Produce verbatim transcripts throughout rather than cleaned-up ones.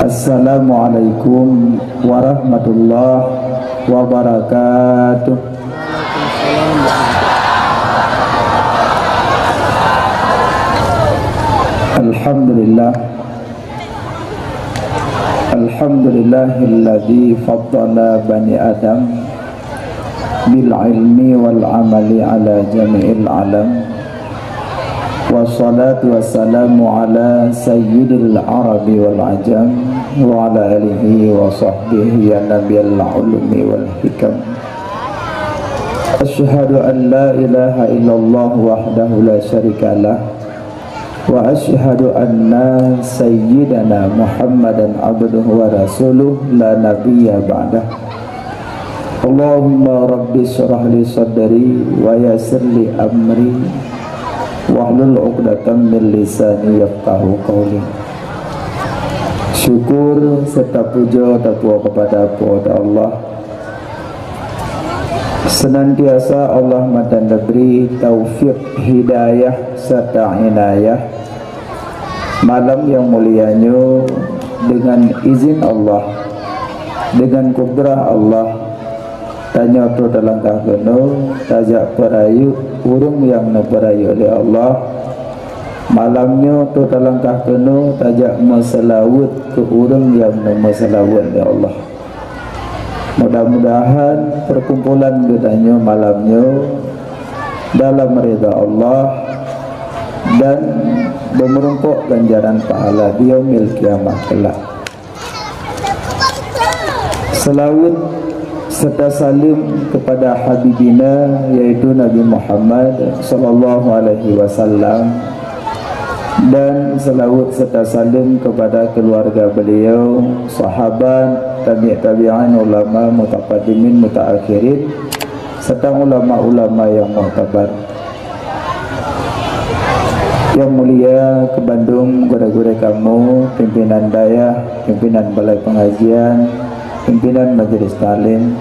Assalamualaikum warahmatullahi wabarakatuh. Alhamdulillah. Alhamdulillahilladzi faddala bani Adam bil ilmi wal amali ala jami'il alam. Wassalatu wassalamu ala sayyidil arabi wal ajam wa ala alihi wa sahbihi ya nabiyal ulumi wal hikam. Asyhadu an la ilaha illallah wahdahu la syarikalah. Wa asyhadu anna sayyidana Muhammadan abduhu wa rasuluh la nabiyya ba'dah. Allahumma rabbi syrah li sadri wa yassir li amri wahlul uqdatam min lisani yafqahu qawli. Syukur serta puja tapuwoe kepada Po teu Allah. Senantiasa Allah meudan neubri taufik, hidayah serta inayah. Malam nyang mulia nyoe, dengan izin Allah, dengan kudrah Allah, tanyoe troh talangkah keunoe tajak peurayeuk ureuëng nyang neupeurayeuk lé Allah. Malam nyoe troh talangkah keunoe tajak meuseulaweuet keu ureuëng nyang neumeuseulaweuet lé Allah. Mudah-mudahan perkumpulan geutanyoe malam nyoe dalam ridha Allah dan beumeureumpok ganjaran pahala di yaumil qiyamah kelak. Seulaweuet serta saleuem kepada Habibina, yaitu Nabi Muhammad sallallahu alaihi wasallam, dan seulaweuet serta saleuem kepada keluarga beliau, sahabat, tabi' tabi'in, ulama, mutaqaddimin, mutaakhirin, serta ulama-ulama yang muktabar. Yang mulia keu bandum gurée-gurée kamoe, pimpinan dayah, pimpinan balai pengajian, pimpinan majelis taklim.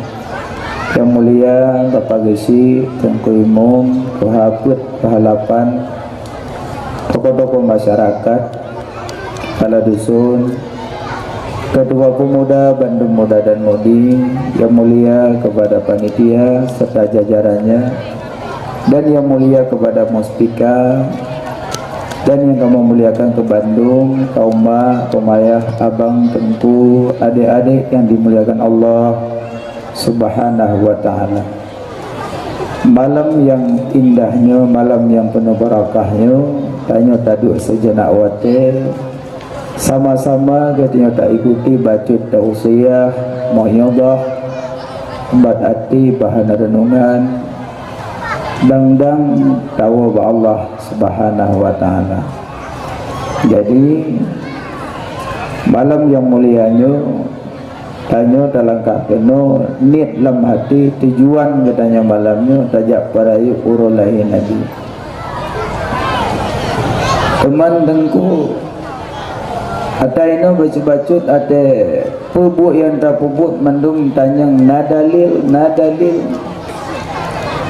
Yang mulia Bapak Geuchik, Teungku Imum, Tuha Peuet, Tuha Lapan, tokoh-tokoh masyarakat, kepala dusun, ketua pemuda bandum muda dan mudi, yang mulia kepada panitia serta jajarannya, dan yang mulia kepada muspika, dan yang kamoe muliakan keu bandum, kaum mak, kaum ayah, abang, teungku, adik-adik yang dimuliakan Allah Subhanahu wa Ta'ala. Malam nyang indah nyoe, malam nyang peunoh barakah nyoe, tanyoe taduek seujenak watée, sama-sama geutanyoe taikuti bacut tausiah, mau'izah, ubat até, bahan renungan, dang-dang tawoe bak Allah Subhanahu wa Ta'ala. Jadi, malam nyang mulia nyoe, tanyoe talangkah keunoe, niet lam hati, tujuan geutanyoe malam nyoe tajak peurayeuk uroe lahé Nabi. Teuma Teungku, ata inoe bacut-bacut, até peue buet nyang tapeubuet mandum tanyong na dalil, na dalil.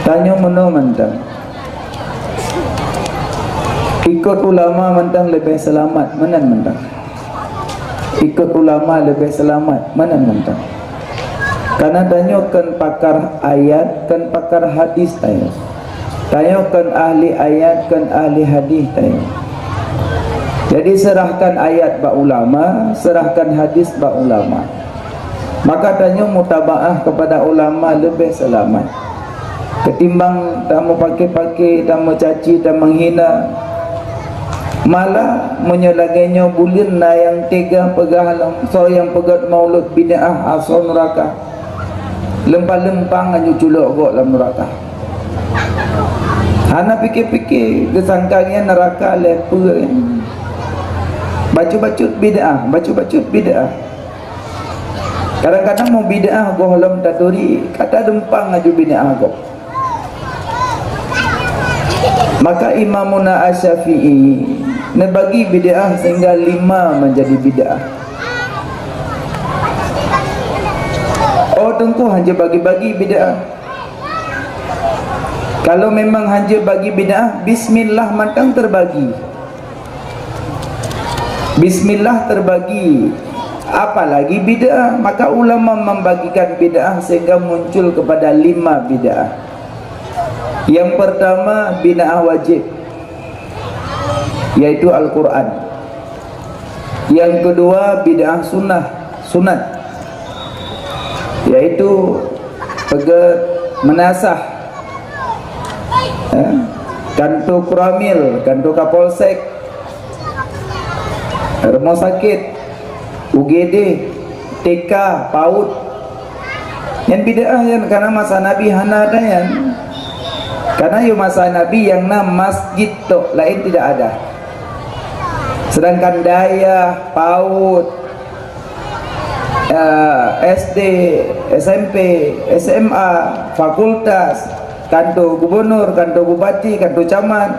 Tanyoe meunoe mantong. Ikot ulama mantong leubeh seulamat, meunan mantong. Ikot ulama leubeh seulamat, meunan mantong. Karena tanyoe kon pakar ayat, kon pakar hadis tanyoe. Tanyoe kon ahli ayat, kon ahli hadis tanyoe. Jadi, serahkan ayat bak ulama, serahkan hadis bak ulama. Maka tanyoe mutabaah kepada ulama leubeh seulamat. Ketimbang tameupaké-paké, tameucaci, tameunghina. Malah, meunyoe lagée nyoe buleuen na nyang teuga peugah lom, soe nyang peugét maulud bid'ah asoe neuraka. Leumpang-leumpang nyan culok gob lam neuraka. Hana pike-pike, geusangka nyan neuraka lé peue nyan. Bacut-bacut bid'ah, bacut-bacut bid'ah. Kadang-kadang meu bid'ah gohlom taturi, ka taleumpang laju bid'ah gob. Maka Imamuna Asy-Syafi'i neubagi bid'ah sehingga lima menjadi bid'ah. Oh, Teungku hana bagi-bagi bid'ah. Kalau memang hana bagi bid'ah, bismillah mantong teubagi. Bismillah teubagi Apalagi bid'ah, maka ulama membagikan bid'ah sehingga muncul kepada lima bid'ah. Yang pertama, bid'ah wajib, yaitu Al-Quran. Yang kedua, bid'ah sunnah, sunat, yaitu peugét meunasah, eh, kanto Koramil, kanto Kapolsek, rumah sakit, U G D, T K, PAUD. Nyan bid'ah nyan, karena masa Nabi hana ada nyan. Karena yôh masa Nabi nyang na masjid tok, laén tidak ada. Sedangkan dayah, PAUD, eh, S D, S M P, S M A, fakultas, kanto gubernur, kanto bupati, kanto camat,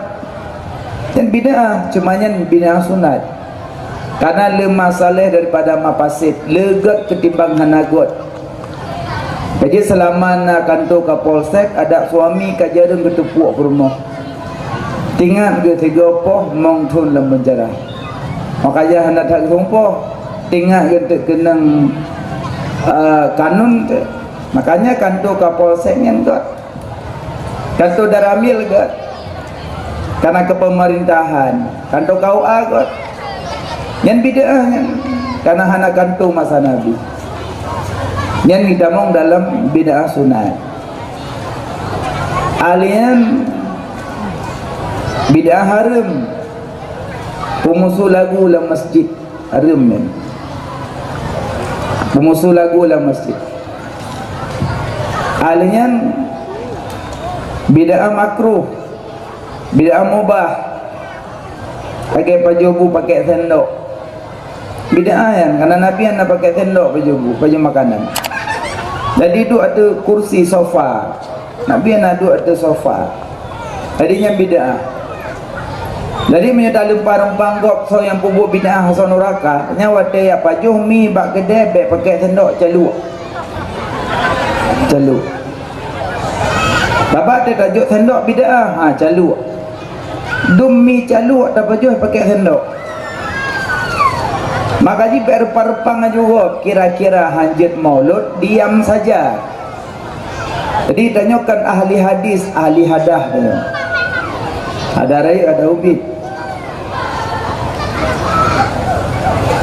nyan bid'ah, cuma nyan bid'ah sunat. Karena leumah saleh daripada mafasid, le gét ketimbang hana gét. Jadi, selama na kanto Kapolsek, adak suami ka jareueng geuteupuek peurumoh. Tingat geuh sigoe poh mong thon lam penjara. Makanya hana that geuh poh. Tingat geuh teuk keunong, eh, kanun tu. Makanya kanto Kapolsek nyan gét. Kanto Danramil gét. Karena kepemerintahan. Kanto K U A gét. Nyan bid'ah nyan. Karena hana kanto masa Nabi. Nyan ditamong dalam bid'ah sunat. Alien bid'ah hareuem. Peumusu lagu lam masjid. Hareuem nyan. Peumusu lagu lam masjid. Alien bid'ah makruh. Bid'ah mubah. Lagée pajoh bu pakai sendok. Bid'ah nyan, karena Nabi hana pakai sendok pajoh bu, pajoh makanan. Jadi duek ateueh kursi sofa. Nabi hana duek ateueh sofa. Jadi nyan bid'ah. Jadi meunyoe talumpah-lumpah gob soe nyang peubuet bid'ah asoe nuraka, nyan watée jak pajoh mi bak keudée bék pakai sendok, caluek. Caluek. Sabab teutajok sendok bid'ah, ha, caluek. Dum mi caluek tapajoh pakai sendok. Maka jih bék reupah-reupah aju gob, kira-kira hanjeuet maulud, diam saja. Jadi tanyoe kan ahli hadis, ahli hadah tanyoe. Hadah rayeuk, hadah ubit.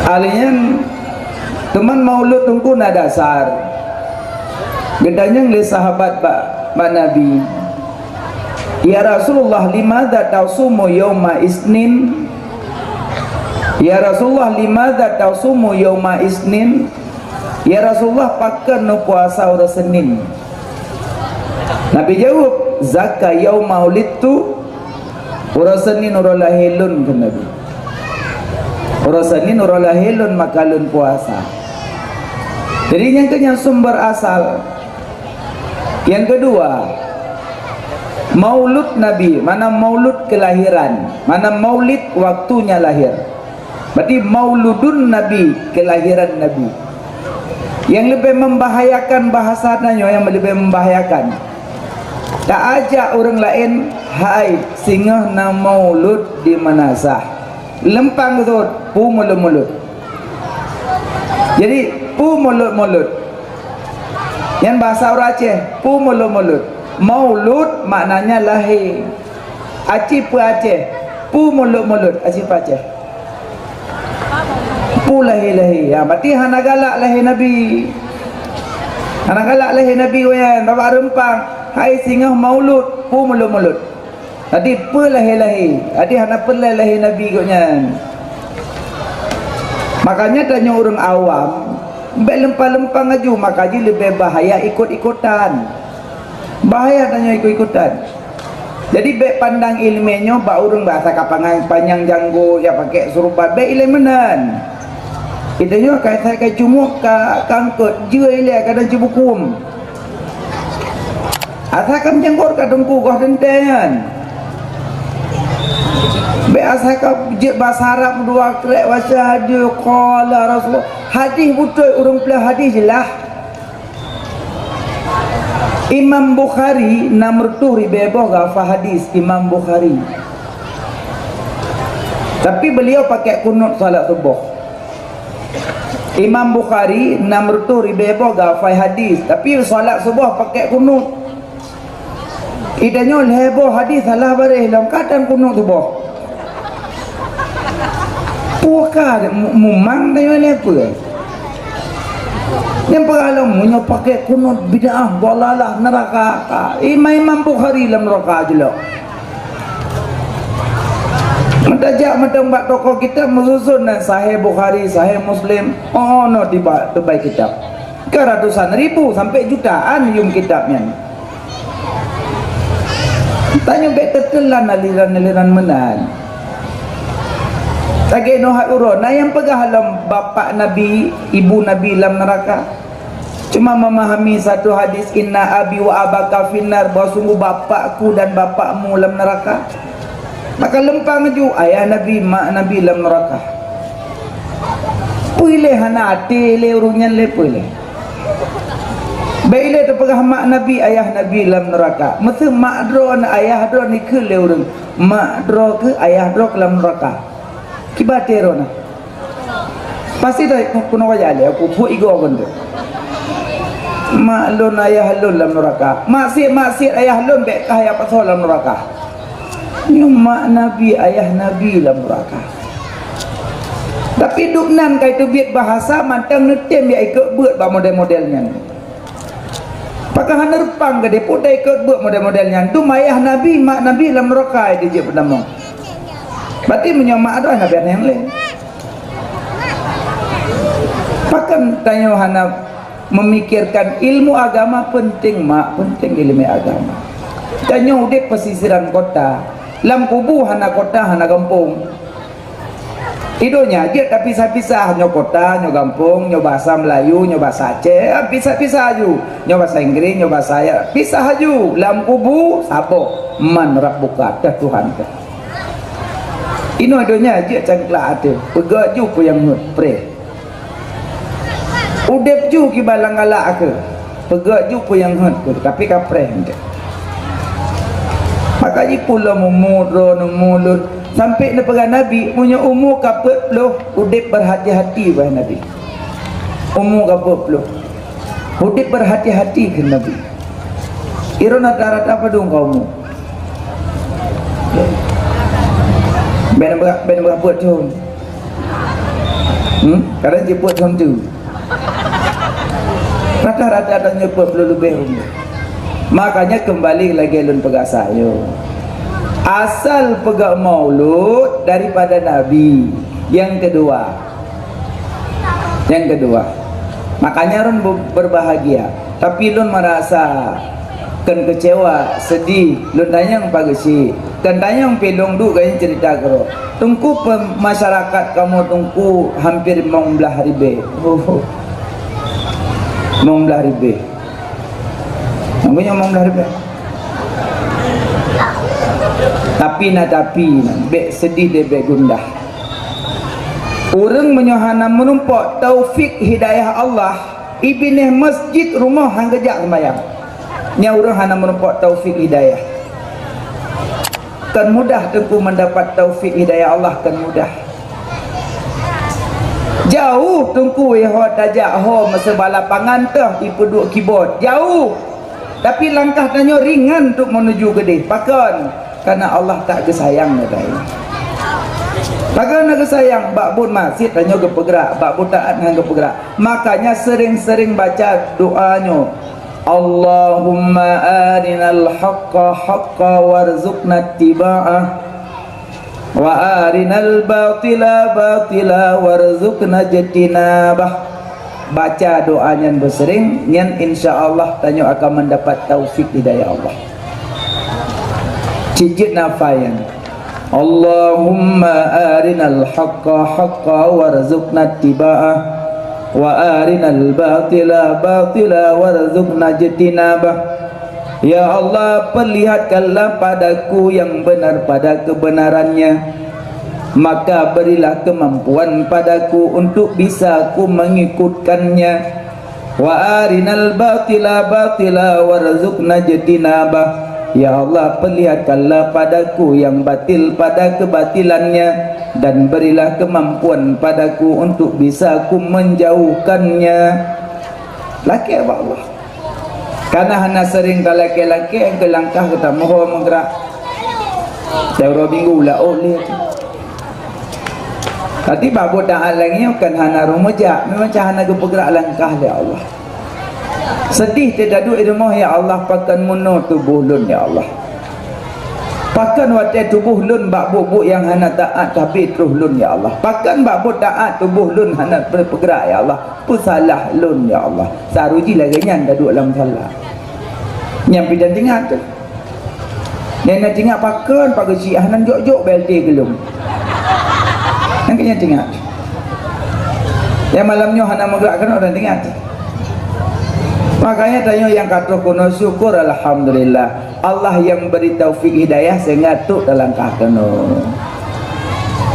Ahli nyan, teuma maulud teungku na dasar. Geutanyong lé sahabat bak, bak Nabi, "Ya Rasulullah, limadza tasumu yauma isnin?" "Ya Rasulullah, limadza tasumu yauma isnin?" "Ya Rasulullah, pakon neupuasa uroe Senin?" Nabi jaweueb, "Zaka yauma wulidtu." Uroe Senin uroe lahé lôn, kheun Nabi. Uroe Senin uroe lahé lôn, maka lôn puasa. Jadi, nyan keuh nyan sumber asal. Yang kedua, maulud Nabi, mana maulud kelahiran, mana maulid waktunya lahir. Berarti mauludun Nabi, kelahiran Nabi. Yang lebih membahayakan bahasa tanyoe, yang lebih membahayakan. Taajak ureuëng laén, "Hai, singoh na maulud di meunasah." Leumpang beutôi, pu mulod-mulod. Jadi, pu mulod-mulod. Nyan bahasa ureuëng Aceh, pu mulod-mulod. Maulud maknanya lahé. Aci peue Aceh, pu mulod-mulod, aci peue Aceh. Pu lahé-lahé. Ya, berarti hana galak lahé Nabi. Hana galak lahé Nabi, wéen, babah reumpang. Hai singoh maulud, pu mulod-mulod. Jadi, peue lahé-lahé. Jadi, hana peureulée lahé Nabi gobnyan. Makanya tanyoe ureuëng awam, bék leumpang-leumpang aju, maka jih leubeh bahaya ikot-ikotan. Bahaya tanyoe ikot-ikotan. Jadi, bék pandang iéleumé nyoe bak ureuëng bak asai ka panjang, panjang janggot, ya pakai surban, bék ilée meunan. Itu nyoe ka asai ka cumuek ka, ka eungkot, jeuet ilée kadang cibukôm. Asai ka meujanggot ka teungku goh teuntée nyan. Bék asai ka jeuet basa Arab dua krek baca hadis, qala Rasulullah. Hadis beutôi, ureuëng peuleueh hadis jeulaih. Imam Bukhari na meureutoh ribée boh geuhafal hadis Imam Bukhari. Tapi beliau pakai kunut salat suboh. Imam Bukhari enam reutôh ribée boh geuhafai hadis, tapi salat suboh pakai kunut. Itanyoe lhée boh hadis salah baréh lom, kadang kunut suboh. Puka mu-, mumang tanyoe lé peue? Nyang peugah lom, meunyoe pakai kunut bid'ah, dalalah, neuraka. Imam-imam Bukhari lam neuraka jilok. Meutajak mantong bak toko kitab meususun nan Sahih Bukhari, Sahih Muslim. Oh, no tiba tubai kitab. Ke ratusan ribu sampai jutaan yum kitab nyan. Tanyoe bék teutelan aliran-aliran meunan. Lagée Nuh hat uroe, na nyang peugah lom bapak Nabi, ibu Nabi lam neuraka. Cuma memahami satu hadis, "Inna abi wa abaka finnar," bahwa sungguh bapakku dan bapakmu lam neraka. Maka leumpang ju ayah Nabi, mak Nabi lam neraka. Peue lé hana até lé ureuëng nyan lé peue lé. Bék lé teupeugah mak Nabi, ayah Nabi lam neraka. Meuseu mak droe, ayah droe ikheun lé ureuëng. Mak droe keu ayah droe keu lam neraka. Kiban até droe na. Pasti dah keunoe wajah lé aku peuet igoe kon tu. Mak lôn ayah lôn lam neuraka. Maksiat-maksiat ayah lôn bék kah ya pasoe lam neuraka. Nyoe mak Nabi, ayah Nabi lam neuraka. Tapi dum nan kai teubiet bahasa mantong neutem ya ikot beuet bak model-model nyan. Pakon hana reupang geuh dipeuet ikot beuet model-model nyan. Dum ayah Nabi, mak Nabi lam neuraka dijeuet peutamong. Berarti meunyoe mak droe hana pian nyang lé. Pakon tanyoe hana memikirkan ilmu agama penting mak, penting ilmu agama. Tanyoe udeb pesisiran kota. Lam kubu hana kota, hana gampông. Idonya jeuet tapisah-pisah, nyoe kota, nyoe gampông, nyoe bahasa Melayu, nyoe bahasa Aceh, ah, pisah-pisah aju. Nyoe bahasa Inggris, nyoe bahasa ya, pisah aju. Lam kubu saboh, "Man rabbuka," teuh Tuhan teuh. Inoe donya jeuet cangklak ateueh, peugah ju peue nyang heuet preh. Udeb ju kiban lam galak keuh, peugah ju peue nyang heuet keuh, tapi ka preh enteuk. Maka jipeulom umu droe, umu lôn, sampai neupeugah Nabi, meunyoe umu ka peuet ploh, udeb berhati-hati, wahai Nabi. Umu ka peuet ploh. Udeb berhati-hati kheun Nabi. Droeneuh rata-rata padum ka umu? Ben beurah, ben beurah peuet thon. Hmm? Kadang jipeuet thon tu. Rata-rata tanyoe peuet ploh leubeh umu. Makanya kembali lagée lôn peugah sayeueng. Asal peugah maulud daripada Nabi. Yang kedua, Nyang keudua, makanya lôn be-, berbahagia. Tapi lôn merasa kon kecewa, sedih, lôn tanyong pageue si, kon tanyong pi lôn duek gaya cerita keudroe. Teungku pe-, masyarakat kamoe Teungku hampir limong blaih ribée. Limong blaih ribée. Nanggung limong blaih ribée. Tapi na tapi, bék sedih deh, bék gundah. Ureuëng meunyoe hana meurumpok taufik hidayah Allah, ibinéh masjid rumoh han geujak seumbahyang. Nyan ureuëng hana meurumpok taufik hidayah. Kon mudah Teungku mendapat taufik hidayah Allah, kon mudah. Jauh Teungku, ho tajak ho meuseuba lapangan teuh ipeuduek kibot. Jauh. Tapi langkah tanyoe ringan untuk menuju keudeh. Pakon? Karena Allah tak geusayang gata nyan. Pakon na geusayang? Bak buet maksiet tanyoe geupeugrak, bak buet taat nyan geupeugrak. Makanya sering-sering baca doa nyoe, "Allahumma arinal haqqa haqqa warzuqna ittiba'ah." "Wa arinal batila batila warzuqna jtinabah." Baca doa nyan beuseuring, nyan insya Allah tanyoe akan mendapat taufik hidayah Allah. Cit jeuet nafai nyan. "Allahumma arinal haqqa haqqa warzuqna ittiba'ah, wa arinal batila batila warzuqna jtinabah." Ya Allah, perlihatkanlah padaku yang benar pada kebenarannya, maka berilah kemampuan padaku untuk bisa ku mengikutkannya. Wa arinal batila batila warzuqna jtinabah. Ya Allah, perlihatkanlah padaku yang batil pada kebatilannya, dan berilah kemampuan padaku untuk bisa ku menjauhkannya. Lakée bak Allah. Kana hana sering talakée-lakée, keu langkah geutanyoe meugerak. Tiep uroe minggu laôt lé. Tapi bak buet taat lagée nyoe kan hana rumoh jak, memang cah hana geupeugerak langkah lé Allah. Seudeh teuh taduek di rumoh, "Ya Allah, pakon meunoe tuboh lôn, ya Allah? Pakon watée tuboh lôn bak buet-buet nyang hana taat, tapi troh lôn, ya Allah? Pakon bak buet taat tuboh lôn hana peugerak, ya Allah? Peusalah lôn, ya Allah." Saru jih lagée nyan taduek lam musala. Nyang pih dan teuingat teuh. Nyang na teuingat pakon Pak Geuchik, hana jok-jok B L T geulom. Nyang keu nyan teuingat. Nyang malam nyoe hana meugerak keunoe dan teuingat. Makanya tanyoe nyang ka troh keunoe syukur alhamdulillah. Allah nyang beri taufik hidayah sehingga trok talangkah keunoe.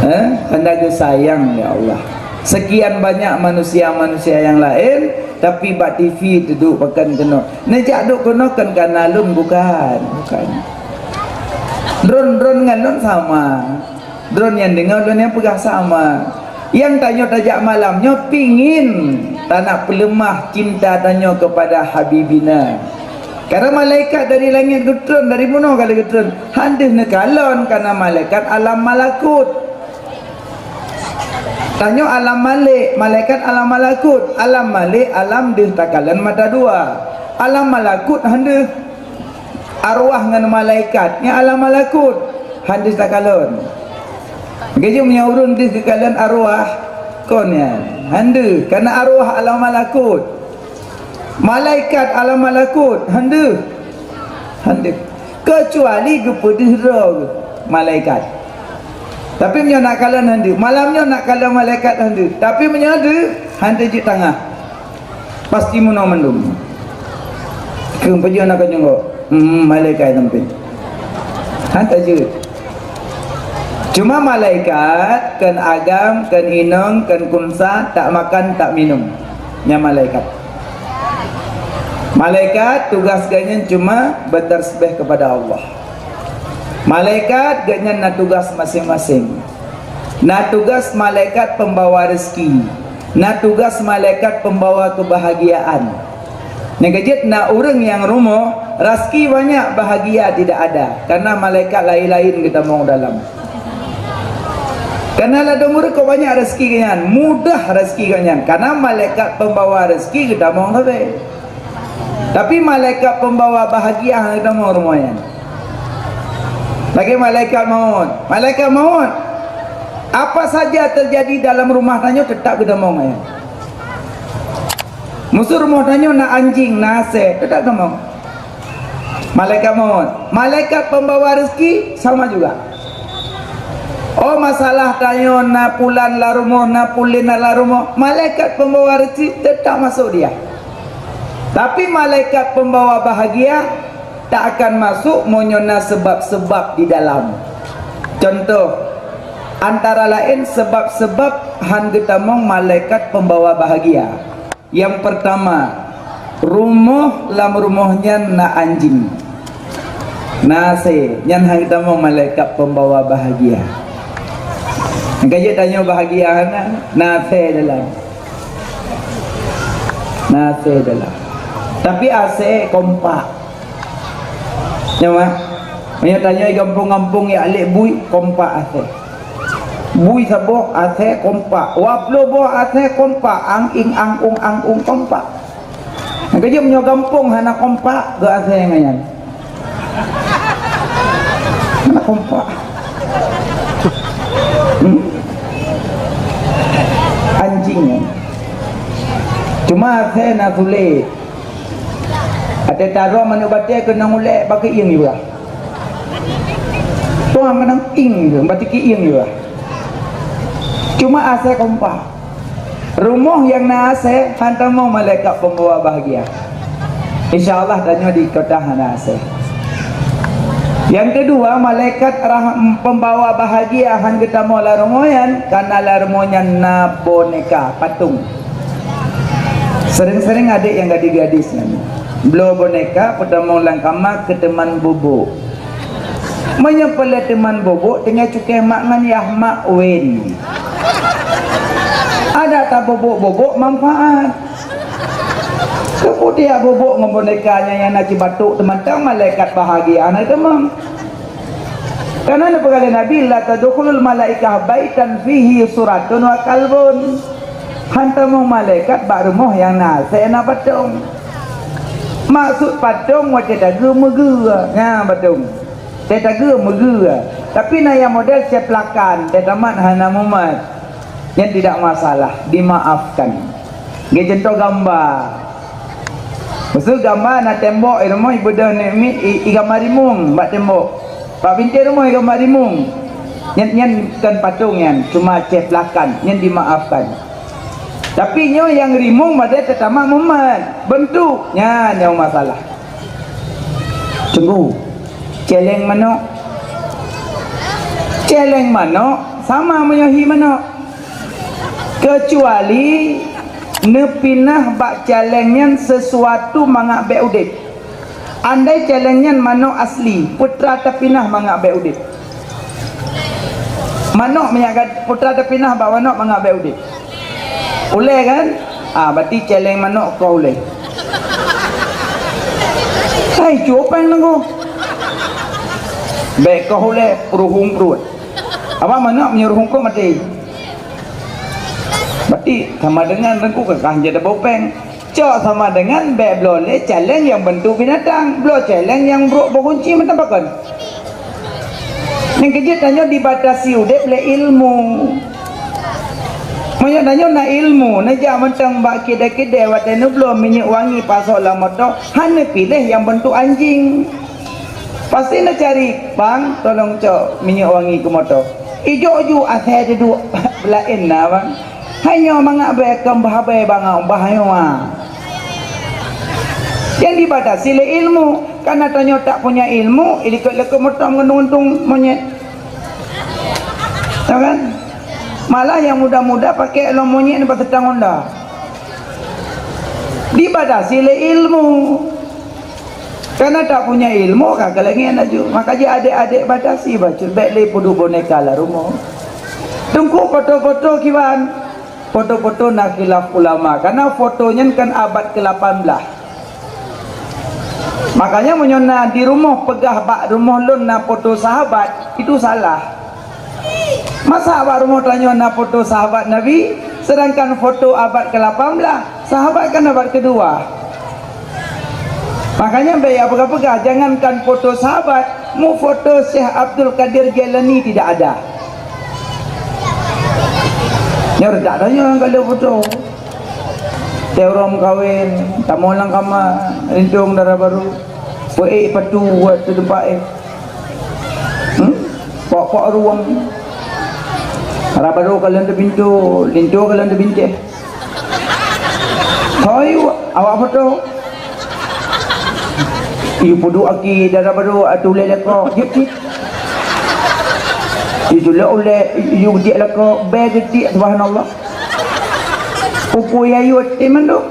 Eh, hana geusayang ya Allah. Sekian banyak manusia-manusia yang lain, tapi bak T V teuduek pakon keunoe. Neujak duek keunoe kan kana lôn bukan, bukan. Droen-droen ngon lôn sama. Droen nyang deungoe, droen nyang peugah sama. Nyang tanyoe tajak malam nyoe pingin tanak peuleumah cinta tanyoe keupada Habibina. Karena malaikat dari langét geutreun, dari bunoe kali geutreun. Han deuh neukalon, karena malaikat alam malakut. Tanyoe alam malek, malaikat alam malakut. Alam malek, alam deuh takalon mata dua. Alam malakut han deuh. Arwah ngon malaikat, nyan alam malakut. Han deuh takalon. Geujeuem nyan ureuëng deuh geukalon arwah, kon nyan. Han deuh, karena arwah alam malakut. Malaikat alam malakut, han deuh. Han deuh. Keucuali geupeudeuh droe geuh malaikat. Tapi meunyoe nak kalon han deuh, malam nyoe nak kalon malaikat han deuh. Tapi meunyoe deuh, han deuh jeuet tangah. Pasti meunoe mandum. Keu peujeuet na keu nyungkok. Hmm, malaikat sampéng. Han tajeuet. Cuma malaikat kon agam, kon inong, kon kunsa, tak makan, tak minum. Nyan malaikat. Malaikat tugas geuhnyan cuma beutasbih kepada Allah. Malaikat geuhnyan na tugas maséng-maséng. Na tugas malaikat pembawa rezeki. Na tugas malaikat pembawa kebahagiaan. Nyang keujeuet na ureuëng nyang rumoh, rezeki banyak, bahagia tidak ada, karena malaikat laén-laén geutamong dalam. Karena ladom ureuëng kok banyak rezeki geuhnyan, mudah rezeki geuhnyan, karena malaikat pembawa rezeki geutamong sabe. Tapi malaikat pembawa bahagia han geutamong rumoh nyan. Lagée malaikat maut. Malaikat maut, apa saja terjadi dalam rumah tanyoe tetap geutamong nyan. Musoh rumoh tanyoe na anjing, na asée, tetap tamong. Malaikat maut. Malaikat pembawa rezeki sama juga. Oh, masalah tanyoe na pulan lam rumoh, na pulan lam rumoh, malaikat pembawa rezeki tetap masuk dia. Tapi malaikat pembawa bahagia tak akan masuk meunyoe na sebab-sebab di dalam. Contoh, antara laén sebab-sebab han geutamong malaikat pembawa bahagia. Nyang pertama, rumoh, lam rumoh nyan na anjing. Na asée, nyan han geutamong malaikat pembawa bahagia. Nyang keujeuet tanyoe bahagia hana, na asée dalam. Na asée dalam. Tapi asée kompak. Nyoe, meunyoe tanyoe gampông-gampông jak lé bui, kompak asée. Bui saboh asée kompak, dua ploh boh asée kompak, ang ing ang ung ang ung kompak. Nyang keujeuet meunyoe gampông hana kompak, geu asée ngon nyan. Hana kompak. Hmm? Anjing nyan. Cuma asée na sulet. Até taroe manok batée keunong ulée bak keuieng jih bah. Tuang keunong ing jih, bak keuieng jih bah. Cuma asée kompak. Rumoh nyang na asée han tamong malaikat pembawa bahagia. Insya Allah tanyoe di kota hana asée. Nyang keudua, malaikat rah-, pembawa bahagia han geutamong lam rumoh nyan, karena lam rumoh nyan na boneka, patung. Sering-sering adek nyang gadis-gadis nyan. Bloe boneka peutamong lam kama keu teuman bubuk. Meunyoe peureulée teuman bubuk, tinggai cukéh mak ngon yah, mak wen. Adak tabubuk-bubuk manfaat. Keupeue tiak bubuk ngon boneka nyan nyang na cibatuk teumantong malaikat bahagia na teuma. Karena neupeugah lé Nabi, "La tadkhulul malaikah baitan fihi suratun wa kalbun." Han tamong malaikat bak rumoh nyang na asèe na patong. Maksud patong watèe tageue meugeue. Nya patong. Watèe tageue meugeue. Tapi na nyang model ceplakan, watèe tamat hana mumat. Nyan tidak masalah, dimaafkan. Geucontoh gamba. Maksud gamba na tembok i rumoh ibeudôh nèk miet i, i gamba rimong bak tembok. Bak bintéh rumoh i gamba rimong. Nyan, nyan kon patong nyan, cuma ceplakan, nyan dimaafkan. Tapi nyoe nyang rimong padahai teutama mumat, beuntuk, nyan nyang masalah. Tunggu. Céléng manok. Céléng manok sama meunyoe hi manok. Keucuali neupinah bak céléng nyan sesuatu mangat bèk udép. Andai céléng nyan manok asli, peue teuma tapinah mangat bèk udép? Manok meunyo ka, peue teuma tapinah bak manok mangat bèk udép? Ulèe kan? Ah, berarti céléng manok koh ulèe. Hai, cupang nunggu. Bèk koh ulèe, peuruhung pruet. Apa manok meunyo ruhung koh maté? Berarti sama dengan rengku kekah jadi bopeng. Cok sama dengan bèk bloe lé céléng nyang beuntuk binatang, bloe céléng nyang brôk boh gunci mantong pakon. Nyang keujeuet tanyoe dibatasi udép lé ilmu. Meunyoe tanyoe na ilmu, neujak mantong bak kidée-kidée watèe neubloe minyeuk wangi pasok lam moto, hana piléh nyang beuntuk anjing. Pasti neucari, "Bang, tolong cok minyeuk wangi keu moto." Ijok ju asai duduek laén na, Bang. Hai nyoe mangat bèe keu bah bèe bangai bah nyoe. Nyang dibatasi lé ilmu, karena tanyoe tak punya ilmu, ilikot-likot moto ngeuntung-ngeuntung monyét. Ya kan? Malah nyang muda-muda pakai lom monyét ni paseutang Honda. Dibatasi lé ilmu. Karena tak punya ilmu, ka keulengén laju. Maka jih adék-adék batasi bacut, bèk lé peuduek boneka lam rumoh. Teungku foto-foto kiban. Foto-foto na khilaf ulama. Karena foto nyan kan abad ke lapan belas. Makanya meunyoe na di rumoh peugah bak rumoh lôn na foto sahabat, itu salah. Masa bak rumoh tanyoe na foto sahabat Nabi, sedangkan foto abad ke lapan belas, sahabat kan abad kedua. Makanya bèk ya peugah-peugah, jangankan foto sahabat, mu foto Syekh Abdul Qadir Jailani tidak ada. Nyoe dak tanyoe nyang ka lheueh foto. Teurom kawen, tamong lam kama, lintong dara barô, peuék patu buat teudepak éh. Hmm? Pok-pok ruweueng. Dara barô kalon teupintoe, lintong kalon teubintéh. Hoi, awak foto. Yu peuduek aki dara barô atulé leko, jeuet cit. Yu tulok ulèe, yu geudiek leko, bèe geudiek, subhanallah. Pupui ayu até mandum.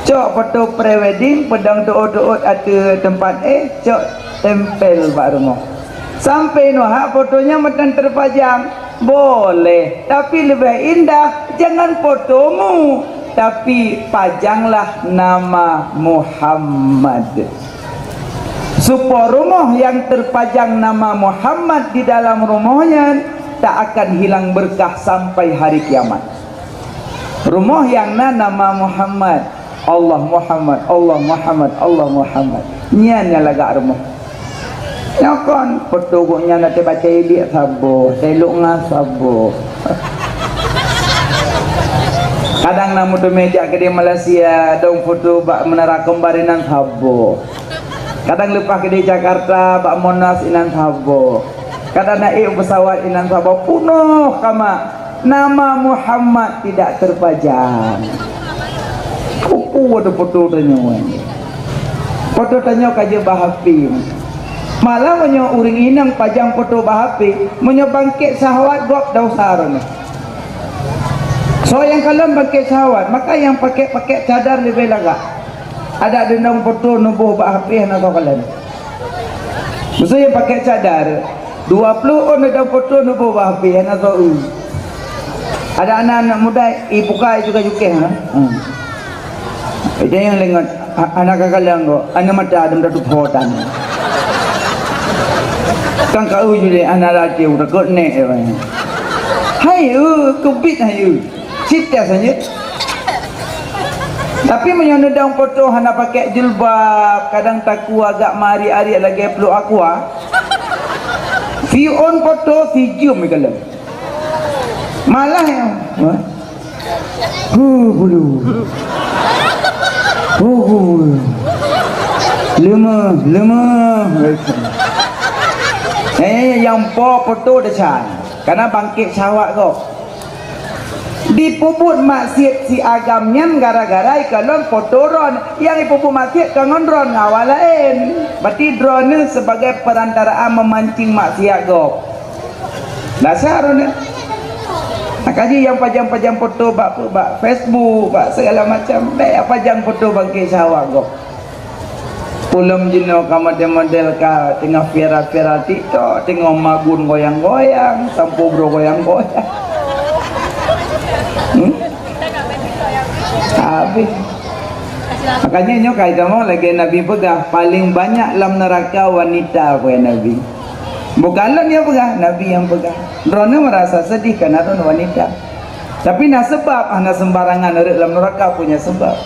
Cok foto pre-wedding, peudong teuôt-teuôt ateueh teumpat éh, cok tempel bak rumoh. Sampai nyoe hak foto nyan mantong teupajang. Boleh, tapi leubeh indah jangan fotomu, tapi pajanglah nama Muhammad. Supaya rumoh nyang teupajang nama Muhammad di dalam rumoh nyan tak akan hilang berkah sampai hari kiamat. Rumoh nyang na nama Muhammad. Allah Muhammad, Allah Muhammad, Allah Muhammad. Nyan nyang lagak rumoh. Nyoe kon foto gobnyan na teubaca ilik saboh, telok ngon saboh. Kadang na meuteumé jak keudéh Malaysia, dong foto bak Menara Kembar inan saboh. Kadang leupah keudéh Jakarta, bak Monas inan saboh. Kadang na ék u pesawat inan saboh, punoh kama. Nama Muhammad tidak terpajang. Peue-peue ada foto tanyoe. Foto tanyoe ka jeuet bak H P. Malah meunyoe ureuëng inong pajang foto bak H P, meunyoe bangkét syahwat gob desya droeneuh. Soe nyang kalon bangkét syahwat, maka nyang pakèk-pakèk cadar leubeh lagak. Adak deunong poto neuboh bak H P hana soe kalon. Meuseu nyang pakai cadar, dua ploh ôn deunong poto neuboh bak H P hana soe eu. Adak na aneuk muda ibuka icukéh-cukéh, ha. Hmm. Ida nyang lengot, ha-, hana ka kalon kok, aneuk mata dum datu potan. Kan ka eu judé hana laju takot nek. Hai eu, keubit hai eu. Sites saja. Tapi meunyoe neudong poto hana pakai jilbab, kadang takue agak mari-ari lagèe pluek aqua. Siôn poto sijeuem ikalon. Malah ya. Huh, bulu. Huh, huh. Leumah, leumah. Eh, nyang po poto desya. Karena bangkit syahwat kok. Dipeubuet maksiet si agam nyan gara-gara ikalon poto droen. Nyang ipeubuet maksiet ka ngon droen, ngon awak laén. Berarti droeneuh sebagai perantaraan memancing maksiat gob. Dasar droeneuh. Nah, kaji nyang pajang-pajang poto bak, bak Facebook, bak segala macam. Bèk pajang poto bangkit syahwat gob. Ulôn jinoe ka model-model ka teungoh viral-viral TikTok, teungoh magun goyang-goyang, sampoe broe goyang-goyang. Hmm? Habéh. Makanya nyoe ka itamong lagèe Nabi peugah, paléng banyak lam neuraka wanita, peugah Nabi. Bukan lôn nyang peugah, Nabi nyang peugah. Droeneuh meurasa seudih kana droeneuh wanita. Tapi na seubab, hana seumbarangan rhot lam neuraka, punya seubab.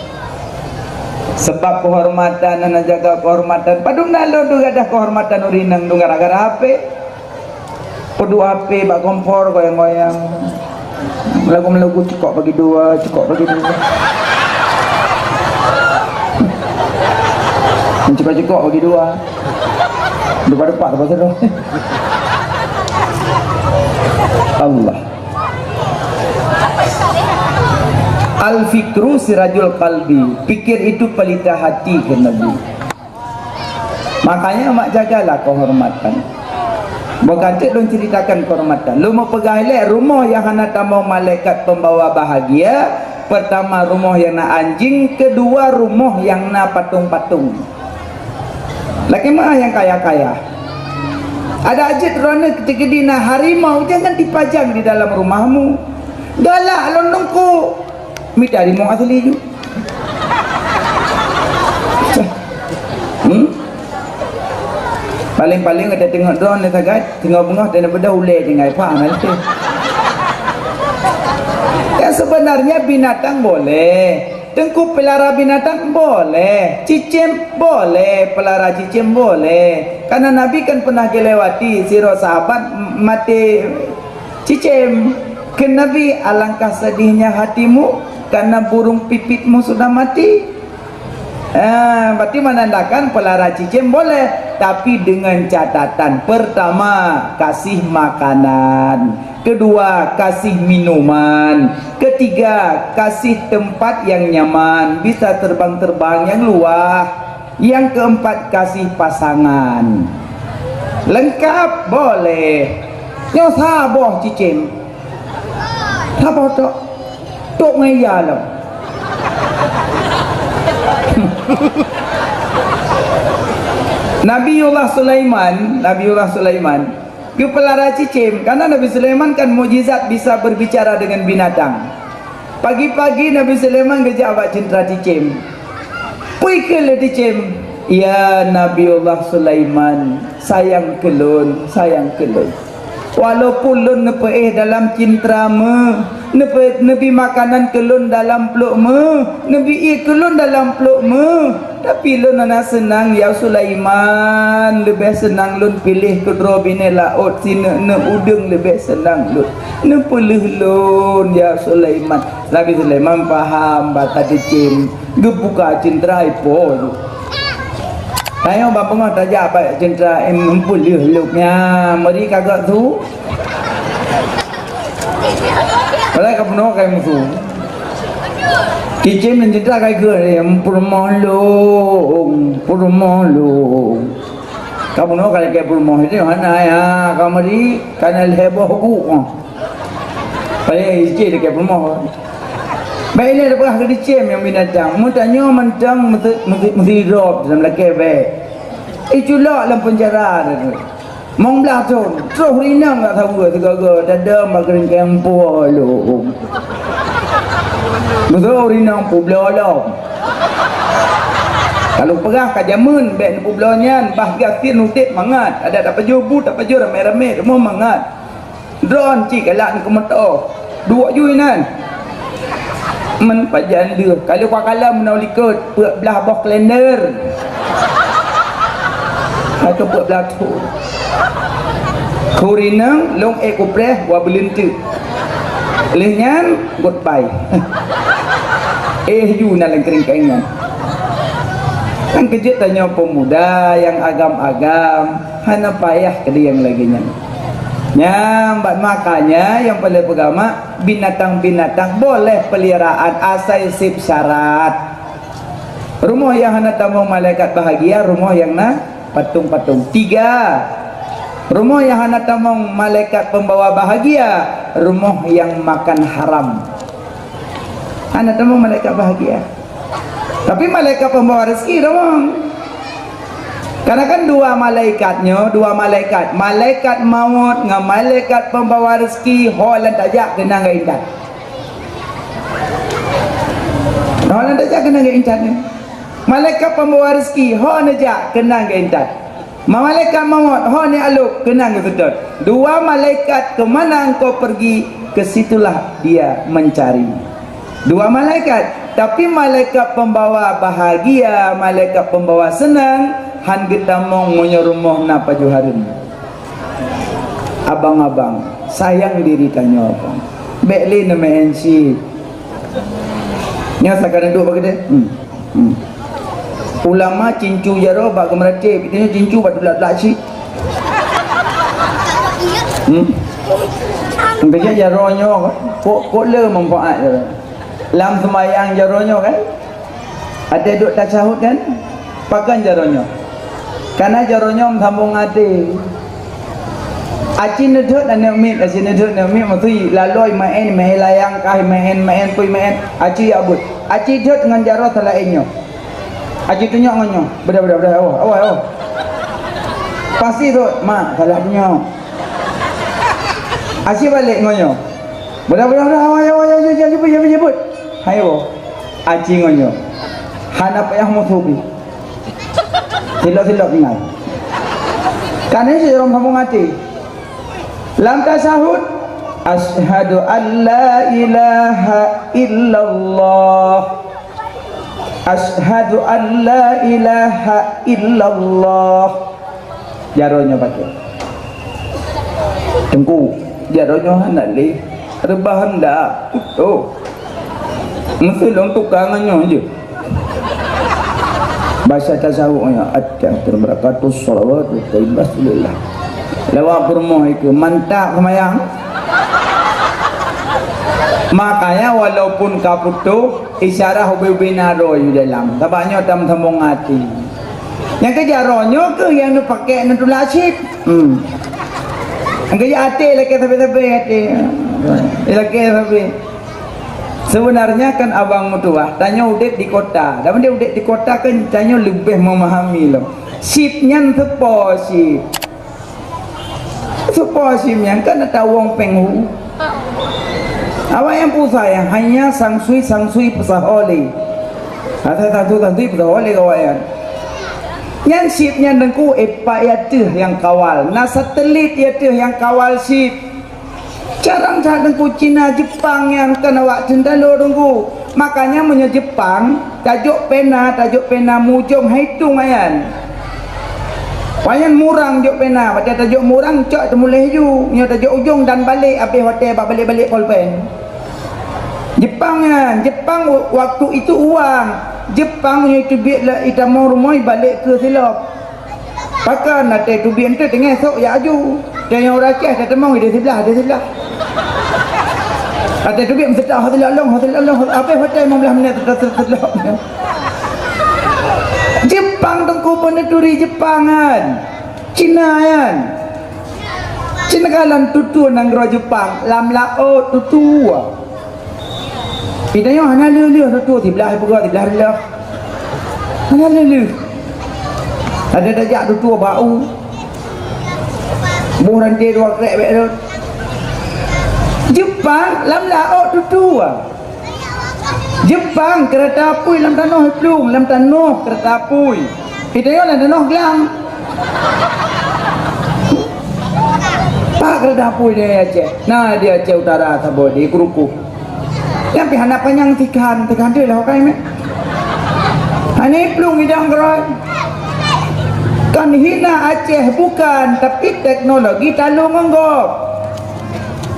Seubab keuhormatan, hana jaga keuhormatan. Padum na lôn teuh gadah keuhormatan ureueng inong teuh gara-gara H P. Peuduek H P bak kompor goyang-goyang. Lagu-lagu cukok bagi dua, cukok bagi dua. Cukok-cukok bagi dua. Depan-depan, depan sana. Allah. Al-fikru sirajul qalbi, pikir itu pelita hati, kheun Nabi. Makanya mak jagalah kehormatan. Bukan cit lôn ceritakan kehormatan. Lôn meupeugah ilèe rumoh nyang hana tamong malaikat pembawa bahagia, pertama rumoh nyang na anjing, kedua rumoh nyang na patung-patung. Lakèe meu'ah nyang kaya-kaya. Adak jeuet droeneuh keudina harimau, jangan dipajang di dalam rumahmu. Galak lôn teungku. Mita harimau asli ju. Hmm? Paléng-paléng ada tengok droeneuh sagai, tengok beungoh dan bedah ulèe tinggai pah nanti. Ya, sebenarnya binatang boleh. Teungku pelara binatang boleh, cicém boleh, pelara cicém boleh. Karena Nabi kan pernah geulewati sidroe sahabat m-, maté cicém. Kheun Nabi, "Alangkah sedihnya hatimu karena burung pipitmu sudah mati." Ah, berarti menandakan pelara cicém boleh, tapi dengan catatan, pertama, kasih makanan. Kedua, kasih minuman. Ketiga, kasih tempat yang nyaman, bisa terbang-terbang yang luah. Yang keempat, kasih pasangan. Lengkap, boleh. Nyoe saboh cicém. Saboh tok. Tok ngon ya lom. Nabiullah Sulaiman, Nabiullah Sulaiman geupeulara cicém, karena Nabi Sulaiman kan mukjizat bisa berbicara dengan binatang. Pagi-pagi Nabi Sulaiman geujak bak ceuntra cicém. Peue kheun lé cicém, "Ya Nabiullah Sulaiman, sayang keu lôn, sayang keu lôn. Walaupun lôn neupeuéh dalam ceuntra meu, neupe-, neubi makanan keu lôn dalam pluek meu, neubi ié keu lôn dalam pluek meu, tapi lôn hana seunang, ya Sulaiman. Leubeh seunang lôn piléh keudroe binéh laôt, sineuk-neuk udeueng leubeh seunang lôn. Neupeuleueh lôn, ya Sulaiman." Nabi Sulaiman paham bak cicém, geubuka ceuntra ipo. Tanyoe bak beungoh tajak bak ceuntra, em, meupeuleueh lôn nyan, meuri ka gok su. Padahai ka bunoe ka musu. Cicém ngon ceuntra ka ikheun, "Em, peurumoh lôn, peurumoh lôn." Ka bunoe ka lakèe peurumoh itu hana ya, ka meuri, ka na lhèe boh guk. Padahai cicém lakèe peurumoh. Bèk ilèe tapeugah keu dicém nyang binatang. Meutanyoe mantong meusi-, meusi-, meusidrob dalam lakèe bèk. Iculok lam peunjara teuh. Mong blah thon, troh rinong ka saweue sigoe-goe tadong bak keuringkeng po lom. Beutôi rinong peubloe lom. Kalau peugah ka jameun bèk neupeubloe nyan, bah gasien udép mangat, adak tapajoh bu, tapajoh ramé-ramé, rumoh mangat. Droeneuh cit galak neukeumeutôh. Duek ju inan. Meupajan deuh. Kalau kukalon meunoe likot, peuet blah boh kalender. Atau peuet blah thon. Khu rinong, lôn ék kupreh, wa beuleunteuek. Lheueh nyan, goodbye. Éh ju na lam keuringkeng nyan. Kan keujeuet tanyoe peumuda nyang agam-agam, hana payah keudéh nyang lagèe nyan. Nyang bak makanya nyang paleng peugama, binatang-binatang boleh peliharaan asai seb syarat. Rumoh nyang hana tamong malaikat bahagia, rumoh nyang na patong-patong. Tiga. Rumoh nyang hana tamong malaikat pembawa bahagia, rumoh nyang makan haram. Hana tamong malaikat bahagia. Tapi malaikat pembawa rezeki tamong. Karena kan dua malaikat nyoe, dua malaikat, malaikat maut ngon malaikat pembawa rezeki, ho nyang tajak keunan geuintat. Ho nyang tajak keunan geuintat nyoe. Malaikat pembawa rezeki, ho neujak keunan geuintat. Malaikat maut, ho neualok keunan geuseutôt. Dua malaikat, ke mana engkau pergi, ke situlah dia mencari. Dua malaikat, tapi malaikat pembawa bahagia, malaikat pembawa seunang, han geutamong meunyoe rumoh na pajoh hareuem. Abang-abang, sayang diri tanyoe, abang. Bèk lé neumeu'en cit. Nyoe sakai duek bak keudè. Hmm. Hmm. Ulama cincu jaroe bak geumeuratéb, itu nyoe cincu bak tulak-tulak cit. Hmm. Keujeuet jaroe nyoe, kok, kok le manfaat jaroe. Lam seumayang jaroe nyoe kan? Até duek tasyahud kan? Pakon jaroe nyoe? Kana jaroe nyoe meusambong até. Aci neudhôt aneuk miet, aci neudhôt aneuk miet, meusui laloi maén, maén layang kah, maén, maén pui maén, aci jak beuet. Aci dhôt ngon jaroe teulaén nyoe. Aci tunyok ngon nyoe. Beudah, beudah, beudah, awah, awah, awah. Pasti dhôt, mak, salah tunyok. Aci balek ngon nyoe. Beudah, beudah, beudah, awah, awah, awah, jemput, jemput, jemput. Hai, awah. Aci ngon nyoe. Hana payah musuh pih. Silop-silop tinggai. Kan nyan sidroe sambong até. Lam tasyahud, "Asyhadu an la ilaha illallah. Asyhadu an la ilaha illallah." Jaroe nyoe paké. Teungku, jaroe nyoe hana lé. Reubah handak. Oh. Meuseuleueng tukang nyoe jeuet. Basa tasawuf nyoe, "At-tahiyatu barakatuh, shalawatu thayyibah, rasulillah." Lewat peurumoh itu, mantap seumayang. Makanya walaupun ka putôh, isyarah ubé-ubé na droe di dalam. Sabab nyoe tam sambong até. Nyang keu jaroe nyoe keuh nyang neupaké neutulak cit. Hmm. Nyang keu até lakée sabe-sabe até. Lakée sabe. Sebenarnya kan abang meutuah, tanyoe udép di kota. Dan dia udép di kota kan tanyoe leubeh memahami lom. Cit nyan seupôt cit. Seupôt cit nyan kan ata wong péng hu. Awak nyang pusai hanya sangsui-sangsui peusaho lé. Asai sangsui-sangsui peusaho lé kawak nyan. Nyan cit nyan teungku, ipak ya teuh nyang kawal. Na satelit ya teuh nyang kawal cit. Carang that teungku Cina Jepang nyan kan awak teuntalo teungku. Makanya meunyoe Jepang, tajok pena, tajok pena mujong hai tung ayan. Wayan murang jok pena, watée tajok murang cok teumuléh ju. Nyoe tajok ujong dan balek abéh watée bak balek-balek polpen. Jepang nyan, Jepang waktu itu uang. Jepang nyoe teubiet la itamong rumoh balek keu silop. Pakon até teubiet eunteuk teungoh sok ya aju. Teunyong ureueng Aceh tateumong di siblah, di siblah. Até teubiet meuseutah hotel long, hotel long, apa hotel lima belas minit tetap tetap. Jepang teungku peunuturi Jepang kan. Cina kan. Cina kan lam tutu nanggroe Jepang, lam laôt tutu. Di tanyoe hana lheueh-lheueh tutoe siblah, peugah siblah reuloh. Hana lheueh-lheueh. Ada tajak tutoe bak u. Boh ranté dua krek bèk rhot. Jeupang lam laôt tutoe. Jeupang keureuta apui lam tanoh iplueng, lam tanoh keureuta apui. Di tanyoe lam tanoh glang. Pat keureuta apui di Aceh? Na di Aceh Utara saboh di Kruku. Nyan pih hana panyang tikan, tikan tu lah ukai meh. Hana iplueng idang keuroi. Kan hina Aceh bukan, tapi teknologi talo ngon gob.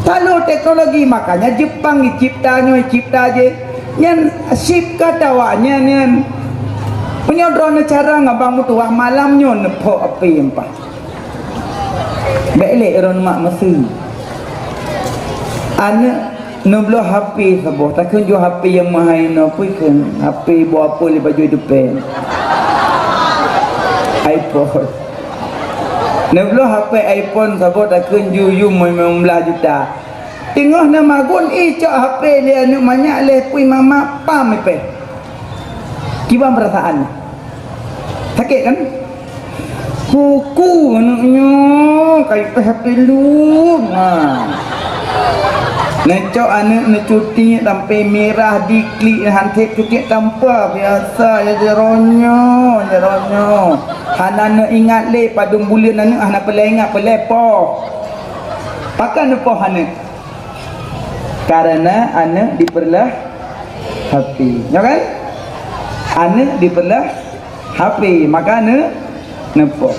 Talo teknologi, makanya Jeupang jicipta nyoe, jicipta jih. Nyan sip kata awaknyan nyan. Meunyoe droeneuh carông abang meutuwah malam nyoe neupok api empah. Bèk lé ureueng mak meuseu. Aneuk neubloe H P saboh, takheun ju H P nyang meuhai nyoe, peue kheun H P boh apui lé bajôi dupèe. iPhone. Neubloe H P iPhone saboh, takheun ju yum limong blaih juta. Teungoh na magun icok H P lé aneuk manyak lé pui mama pam ipèh. Kiban peurasaan? Sakét kan? Kuku aneuk nyoe, ka ipèh H P lôn. Ha. Neucok aneuk neucuti sampai mirah diklik, han sép cuti tampa biasa ya, jaroe nyoe, jaroe nyoe. Hana neuingat lé padum buleuen aneuk, hana peureulèe ingat, peureulèe poh. Pakon neupoh aneuk? Karena aneuk dipeureuloh H P. Nyo kan? Aneuk dipeureuloh H P, maka aneuk neupoh.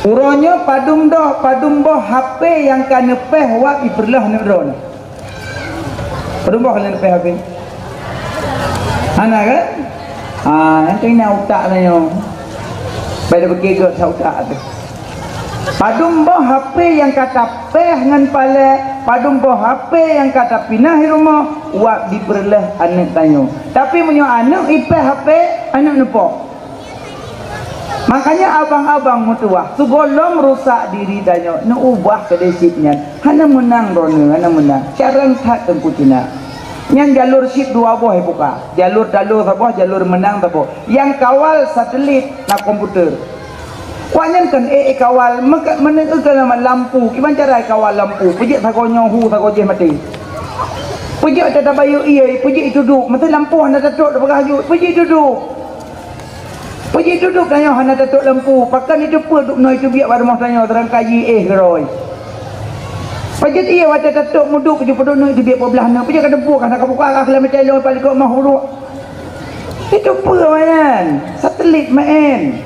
Uroe nyoe padum doh, padum boh H P nyang ka neupèh wab ipeureuloh aneuk droeneuh? Padum boh ka neupèh H P? Hana kan? Ah, nyang keuh na utak tanyoe. Pada pikir gèt sa utak teuh. Padum boh H P nyang ka tapèh ngon palèe, padum boh H P nyang ka tapinah i rumoh, wab dipeureuloh aneuk tanyoe. Tapi meunyoe aneuk ipèh H P, aneuk neupoh. Makanya abang-abang meutuwah, sigohlom rusak diri tanyoe, neuubah keudéh cit nyan. Hana meunang droeneuh, hana meunang. Carông that Teungku Cina. Nyan jalur cit dua boh ibuka. Jalur talo saboh, jalur meunang saboh. Nyang kawal satelit na komputer. Wak nyan kan ék kawal, meuka-, meuneuk keu nama lampu, kiban cara kawal lampu, peujeuet sagoe nyoe hu, sagoe jéh maté. Peujeuet teuka bayeue ié, peujeuet itudôk, meusé lampu hana tatôk, tapeugah jeuet, peujeuet itudôk. Peujeuet itudôk tanyoe hana tatôk lampu, pakon iteupeue duek noe teubiet bak rumoh tanyoe, seurangkaji éh keurôi. Peujeuet ié watèe tatôk mudôk, peujeuet peuduek noe teubiet peublah noe, peujeuet ka teupeue, hana kabuka, ka leumeutée lôn palikot mah uruek. Iteupeue meunan, satelit meu'en.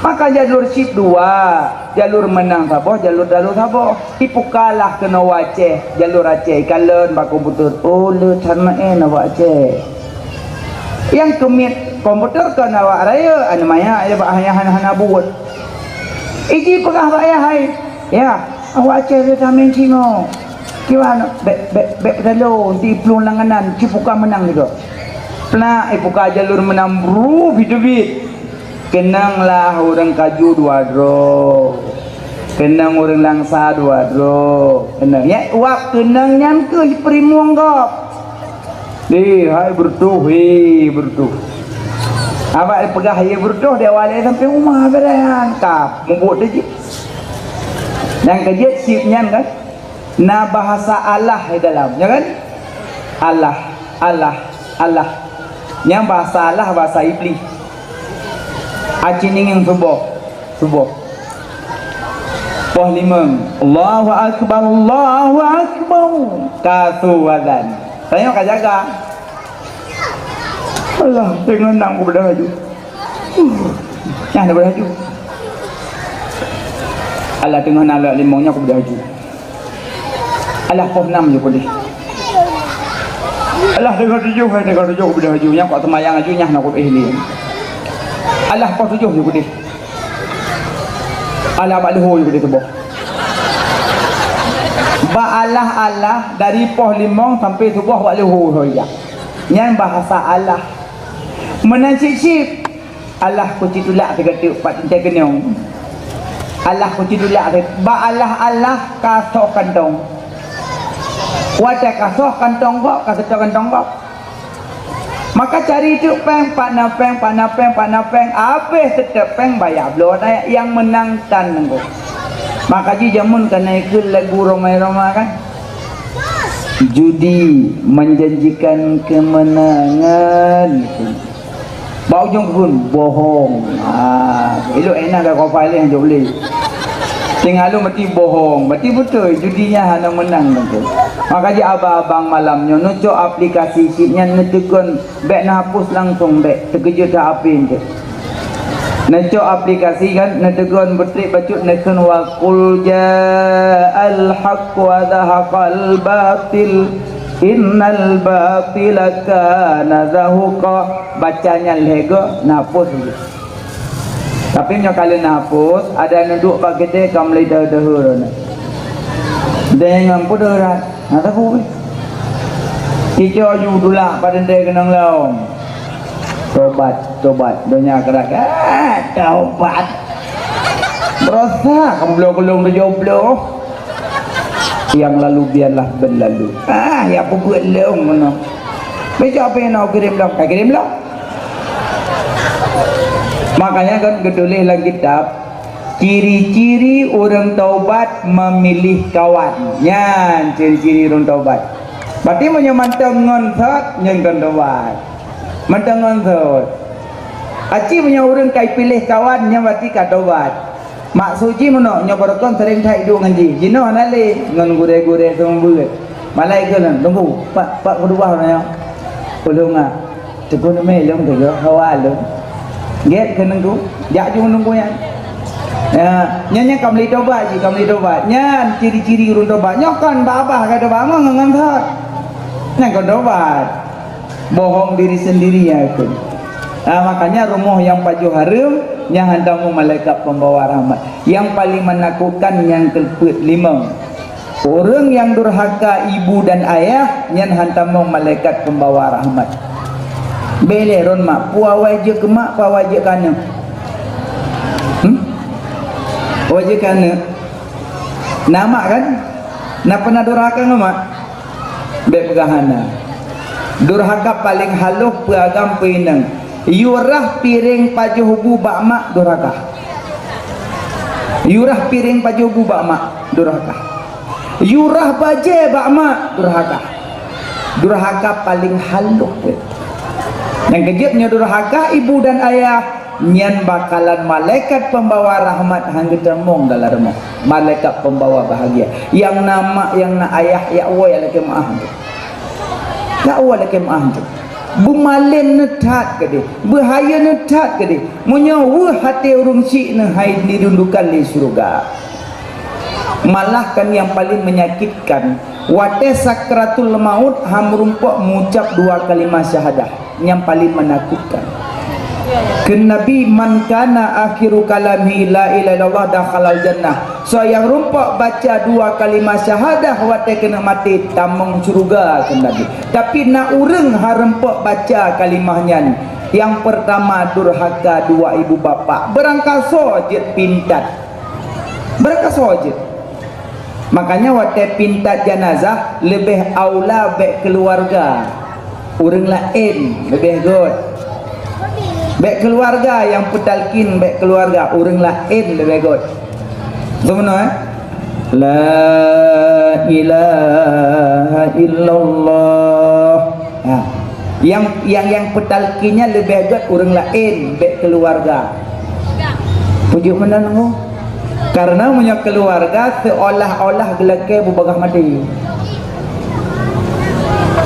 Maka jalur cit dua, jalur meunang saboh, jalur talo saboh. Ipukalah keunoe Aceh, jalur Aceh, ikalon bak komputer. Oh, le that meu'en awak Aceh. Nyang keumiet komputer kon awak rayeuk, aneuk manyak, ya, bak ayah hana, hana buet. Iji peugah bak ayah hai, "Ya, awak Aceh le tameng singoh. Kiban, bèk, bèk, bèk peutalo, di plueng langganan, ci puka meunang juga." Plak, ipuka jalur meunang, bru, bit-bit. Keunong lah ureueng Kaju dua droe. Keunong ureueng Langsa dua droe. Keunong. Nyan wab keunong nyan keuh peurimueng gob. Di, hai beureutoh, he, beureutoh. Abak peugah, "Ye beureutoh," di awai lé sampai uma beurangkab. Mubuet teuh jih. Nyang keujeuet cit nyan kan? Na bahasa Allah di dalam, ya kan? Allah, Allah, Allah. Nyang bahasa Allah, bahasa Iblih. Aci ningeng suboh, suboh. Poh limong, "Allahu Akbar, Allahu Akbar." Ka su azan. Tanyoe ka jaga. Allah, teungoh nam kubeudôh laju. Nyan kubeudôh laju. Allah, teungoh nam lhok limong nyoe kubeudôh laju. Alah, poh nam ju kudeh. Alah, teungoh tujoh, hai, teungoh tujoh kubeudôh laju. Nyan kok seumayang laju, nyan na kubeudôh lé. Alah, poh tujoh ju kudeh. Alah, bak leuhô ju kudeh suboh. Bak alah-alah dari poh limong sampai suboh bak leuhô saja. Nyan bahasa alah. Meunan cit-cit. Alah kuci tulak sigoe teuk pat teuntèe keunong. Alah kuci tulak si-, bak alah-alah ka soh kantong. Watèe ka soh kantong gob, ka seutôt kantong gob. Maka cari teuk péng, pat na péng, pat na péng, pat na péng, habéh teutap péng, baya bloe na nyang meunang tan nanggroe. Maka jih jameun ka na ikheun lagu Rhoma-Rhoma kan? Judi menjanjikan kemenangan. Bak ujong kheun bohong. Ha, ilok enak ka kofa lé jok lé. Tinggai lôn meuti bohong, meuti beutôi judi nyan hana meunang tentu. Maka jih abang-abang malam nyoe neucok aplikasi cit nyan neuteukon, bék neuhapus langsung bék, teukeujot that api enteuk. Neucok aplikasi kan, neuteukon beutrek bacut neukheun wa qul ja'al haqq wa zahaqal batil innal batila kana zahuqa. Baca nyan lhée goe neuhapus. Tapi nyoe ka lheueh neuhapus, ada neuduek bak keudè ka meulideu-deu droeneuh. Dengan peue deuh rat, na tabu weh. Icok ju dulak padum deh keunong lom. Tobat, tobat, donya keurak. Ah, tobat. Berosa ka meubloe gulong tujoh bloh. Yang lalu biarlah berlalu. Ah, ya peubuet lom meunoe. Besok apa yang nak kirim lom? Ka kirim lom. Makanya kan geutuléh lam kitab, ciri-ciri ureuëng taubat memilih kawan. Nyan ciri-ciri ureuëng taubat. Berarti meunyoe mantong ngon sot, nyan kon taubat. Mantong ngon sot. Aci meunyoe ureuëng ka piléh kawan, nyan berarti ka taubat. Maksud jih meunoe, nyoe barokon sering that iduek ngon jih. Jinoe hana lé ngon gurée-gurée seumeubeuet. Malai keu lôn, "Teungku, pat, pat keudua nyoe?" Ulôn ngah. "Teungku neumé lôn teuga hawa lôn." Gét keu teungku, jak ju nunggu nyan. Ya, nyan, nyan ka meuli tobat jih, ka meuli tobat. Nyan ciri-ciri ureuëng tobat. Nyoe kon babah ka tobat, ngon, ngon, ngon that. Nyan kon tobat. Bohong diri sendiri ya itu. Nah, makanya rumoh nyang pajoh hareuem, nyan hantom malaikat pembawa rahmat. Nyang paling menakutkan nyang keupeuet limong. Ureuëng nyang durhaka ibu dan ayah, nyan hantom malaikat pembawa rahmat. Bék lé ron mak, peue awai jeuet keu mak, peue awai jeuet keu aneuk. Hmm? Awai jeuet keu aneuk. Na mak kan? Na pernah durhaka ngon mak? Bék peugah hana. Durhaka paléng halôh peue agam peue inong. Yue rhah piréng pajoh bu bak mak durhaka. Yue rhah piréng pajoh bu bak mak durhaka. Yue rhah bajée bak mak durhaka. Durhaka paléng halôh. Nyang keujeuet nyoe durhaka ibu dan ayah, nyan bakalan malaikat pembawa rahmat han geutamong dalam rumoh. Malaikat pembawa bahagia. Nyang na mak, nyang na ayah, jak woe lakée meuáh tu. Jak woe lakée meuáh tu. Beumalém neuthat keudeh, beuhayeue neuthat keudeh. Meunyoe weueh até ureuëng syiek neuh hai dirindukan lé syeuruga. Malah kan nyang paléng menyakitkan, watée sakratul maut han meurumpok meuucap dua kalimah syahadah. Nyang paléng menakutkan. Kheun Nabi, "Man kana akhiru kalamihi la ilaha illallah dakhalal jannah." Soe nyang rumpok baca dua kalimah syahadah watée keuneuk maté, tamong syeuruga, kheun Nabi. Tapi na ureuëng han rumpok baca kalimah nyan. Nyang peurtama durhaka dua ibu bapak. Beurangkasoe jeuet pintat. Beurangkasoe jeuet. Makanya watée pintat janazah leubeh aula bék keuluwarga. Ureuëng laén leubeh göt. Bék keuluwarga nyang peutalkin, bék keuluwarga, ureuëng laén leubeh göt. Beutôi meunoe, eh? La ilaha illallah. Ha. Nyang, nyang, nyang peutalkin nyan leubeh göt ureuëng laén, bék keuluwarga. Peujeuet meunan nyoe. Karena meunyoe keuluwarga seolah-olah geulakée beubagaih maté.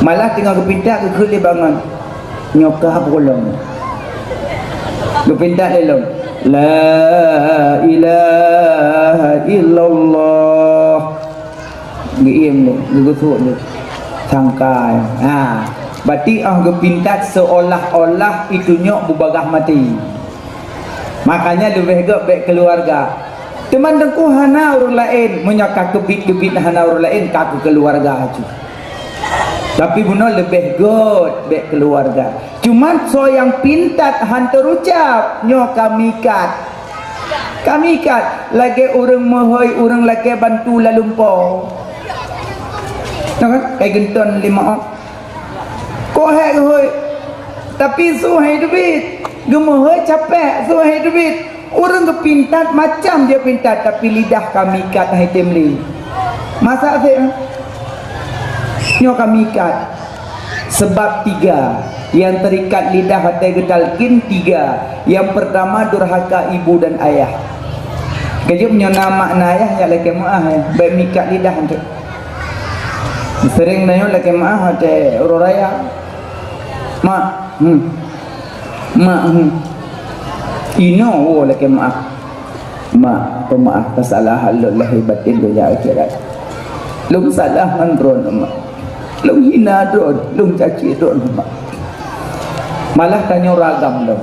Malah teungoh geupinta geukheun lé bangon. Nyoe ka peue lom. Geupinta lé lom. La ilaha illallah. Geuiem lé, geugeusuek lé. Sangka. Ha. Berarti óh geupintat seolah-olah itunyok beubagaih maté. Makanya leubeh göt bék keuluwarga. Teuma teungku hana ureuëng laén, meunyoe ka keubiet-keubiet hana ureuëng laén, ka keu keuluwarga aju. Tapi bunoe leubeh göt bék keuluwarga. Cuman soe nyang pintat han teurucab, nyoe ka mikat. Ka mikat, lagée ureuëng meuhôi, ureuëng lakée bantu lalumpo. Nah kan? Kai geunton limong. Kok hék geuhôi? Tapi su hai teubiet. Geumeuhôi capek su hai teubiet. Ureuëng geupintat macam dia pintat, tapi lidah ka mikat hai tem lé. Masa sih? Nyoe ka mikat. Sebab tiga yang terikat lidah watée geutalkin tiga. Yang pertama durhaka ibu dan ayah. Keujeuet nyoe na mak na ayah nyak lakée meuáh ya. Baik mikat lidah tu. Sering na nyoe lakée meuáh watée uroe raya. Mak, hmm. Mak, hmm. Inoe woe lakée meuáh. Mak, peumaáh keusalahan lôn lahé batin donya akhirat. Lôn salah ngon droeneuh, Mak. Lôn hina droeneuh, lôn caci droeneuh, Mak. Malah tanyoe ragam lom.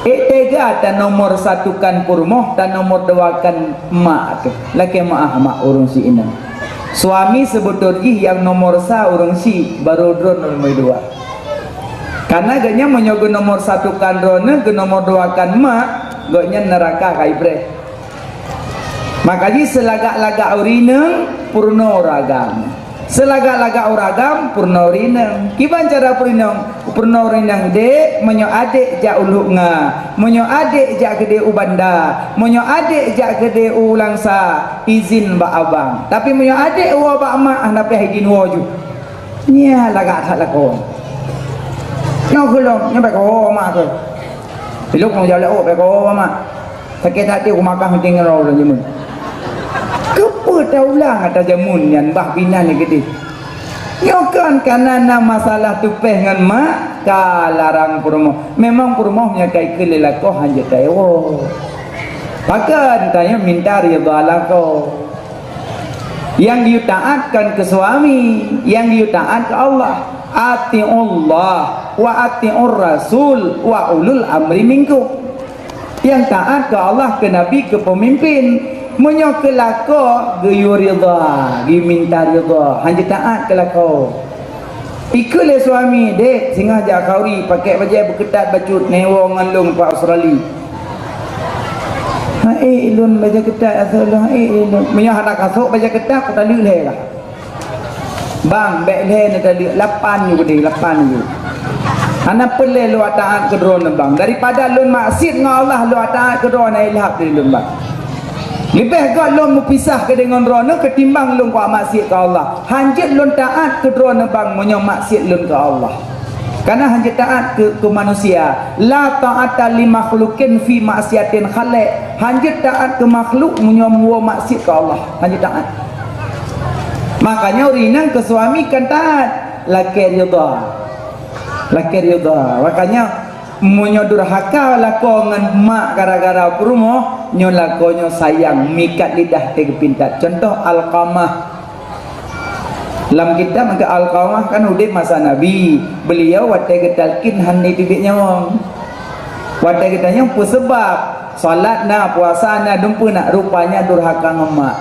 Ék teuga tanomor satukan peurumoh, tanomor duakan mak teuh. Lakée meuáh mak ureuëng si inong. Suami seubeutôi jih nyang nomor sa ureuëng si, barô droeneuh nomor dua. Karena geuhnyan meunyoe geunomor satukan droeneuh, geunomor duakan mak, gobnyan neuraka ka ibreh. Maka jih seulagak-lagak ureuëng inong peurunoe ureuëng agam. Seulagak-lagak ureuëng agam peurunoe ureuëng inong. Kiban cara peurunoe, peurunoe ureuëng inong, dek, meunyoe adek jak u Lhok Nga, meunyoe adek jak keudeh u Banda, meunyoe adek jak keudeh u Langsa, izin bak abang. Tapi meunyoe adek woe bak mak, hana payah izin woe ju. Nyan lagak that lakoe. Nyoe keuh lom, nyoe bèk keuh mak keuh. Ilok ngon jalak oh bèk keuh mak. Sakét hati ku makan henti ngeurau lom jameun. Keupeue taulang ata jameun nyan bah binan nyang geudeh. Nyoe kan kana na masalah teupeh ngon mak ka larang peurumoh. Memang peurumoh nyang ka ikeu lé lakoe hanjeuet tawoe. Pakon tanyoe minta ridha lakoe. Nyang geuyue taát kon keu suami, nyang geuyue taát keu Allah. Atiullah wa atiur rasul wa ulul amri minkum. Nyang taát keu Allah, keu Nabi, keu peumimpin. Meunyoe keu lakoe geuyue ridha, geuyue minta ridha, hanjeuet taát keu lakoe. Ikeu lé suami, "Dek, singoh jak khanduri, pakèk bajèe beukeutat bacut, neuwoe ngon lôn bak Australia." "Hana ék lôn bajèe keutat, asoe lôn hana ék lôn." Meunyoe hana kasôk bajèe keutat, kutaleuek lhèe lah. "Bang, bèk lhèe neutaleuek, lapan ju keudeh, lapan ju. Hana peureulèe lôn taát keu droeneuh, Bang. Daripada lôn maksiet ngon Allah, lôn taát keu droeneuh, ilhab lé lôn, Bang." Leubeh göt lôn meupisah keudeh ngon droeneuh keutimbang lôn kuat maksiet keu Allah. Hanjeuet lôn taát keu droeneuh bang meunyoe maksiet lôn keu Allah. Kana hanjeuet taát keu, keu manusia. La ta'ata li makhluqin fi maksiatil khaliq. Hanjeuet taát keu makhluk meunyoe meuwoe maksiet keu Allah. Hanjeuet taát. Makanya ureueng inong keu suami kan taát. Lakèe ridha. Lakèe ridha. Makanya Meunyoe durhaka lakoe ngon mak gara-gara peurumoh, nyoe lakoe nyoe sayang, mikat lidah teuh geupintat. Contoh Alqamah. Lam kitab meuka Alqamah kan udép masa Nabi. Beuliau watèe geutalkin hana teubiet nyawöng. Watèe geutanyong peue seubab, salat na, puasa na, dumpeue na, rupanya durhaka ngon mak.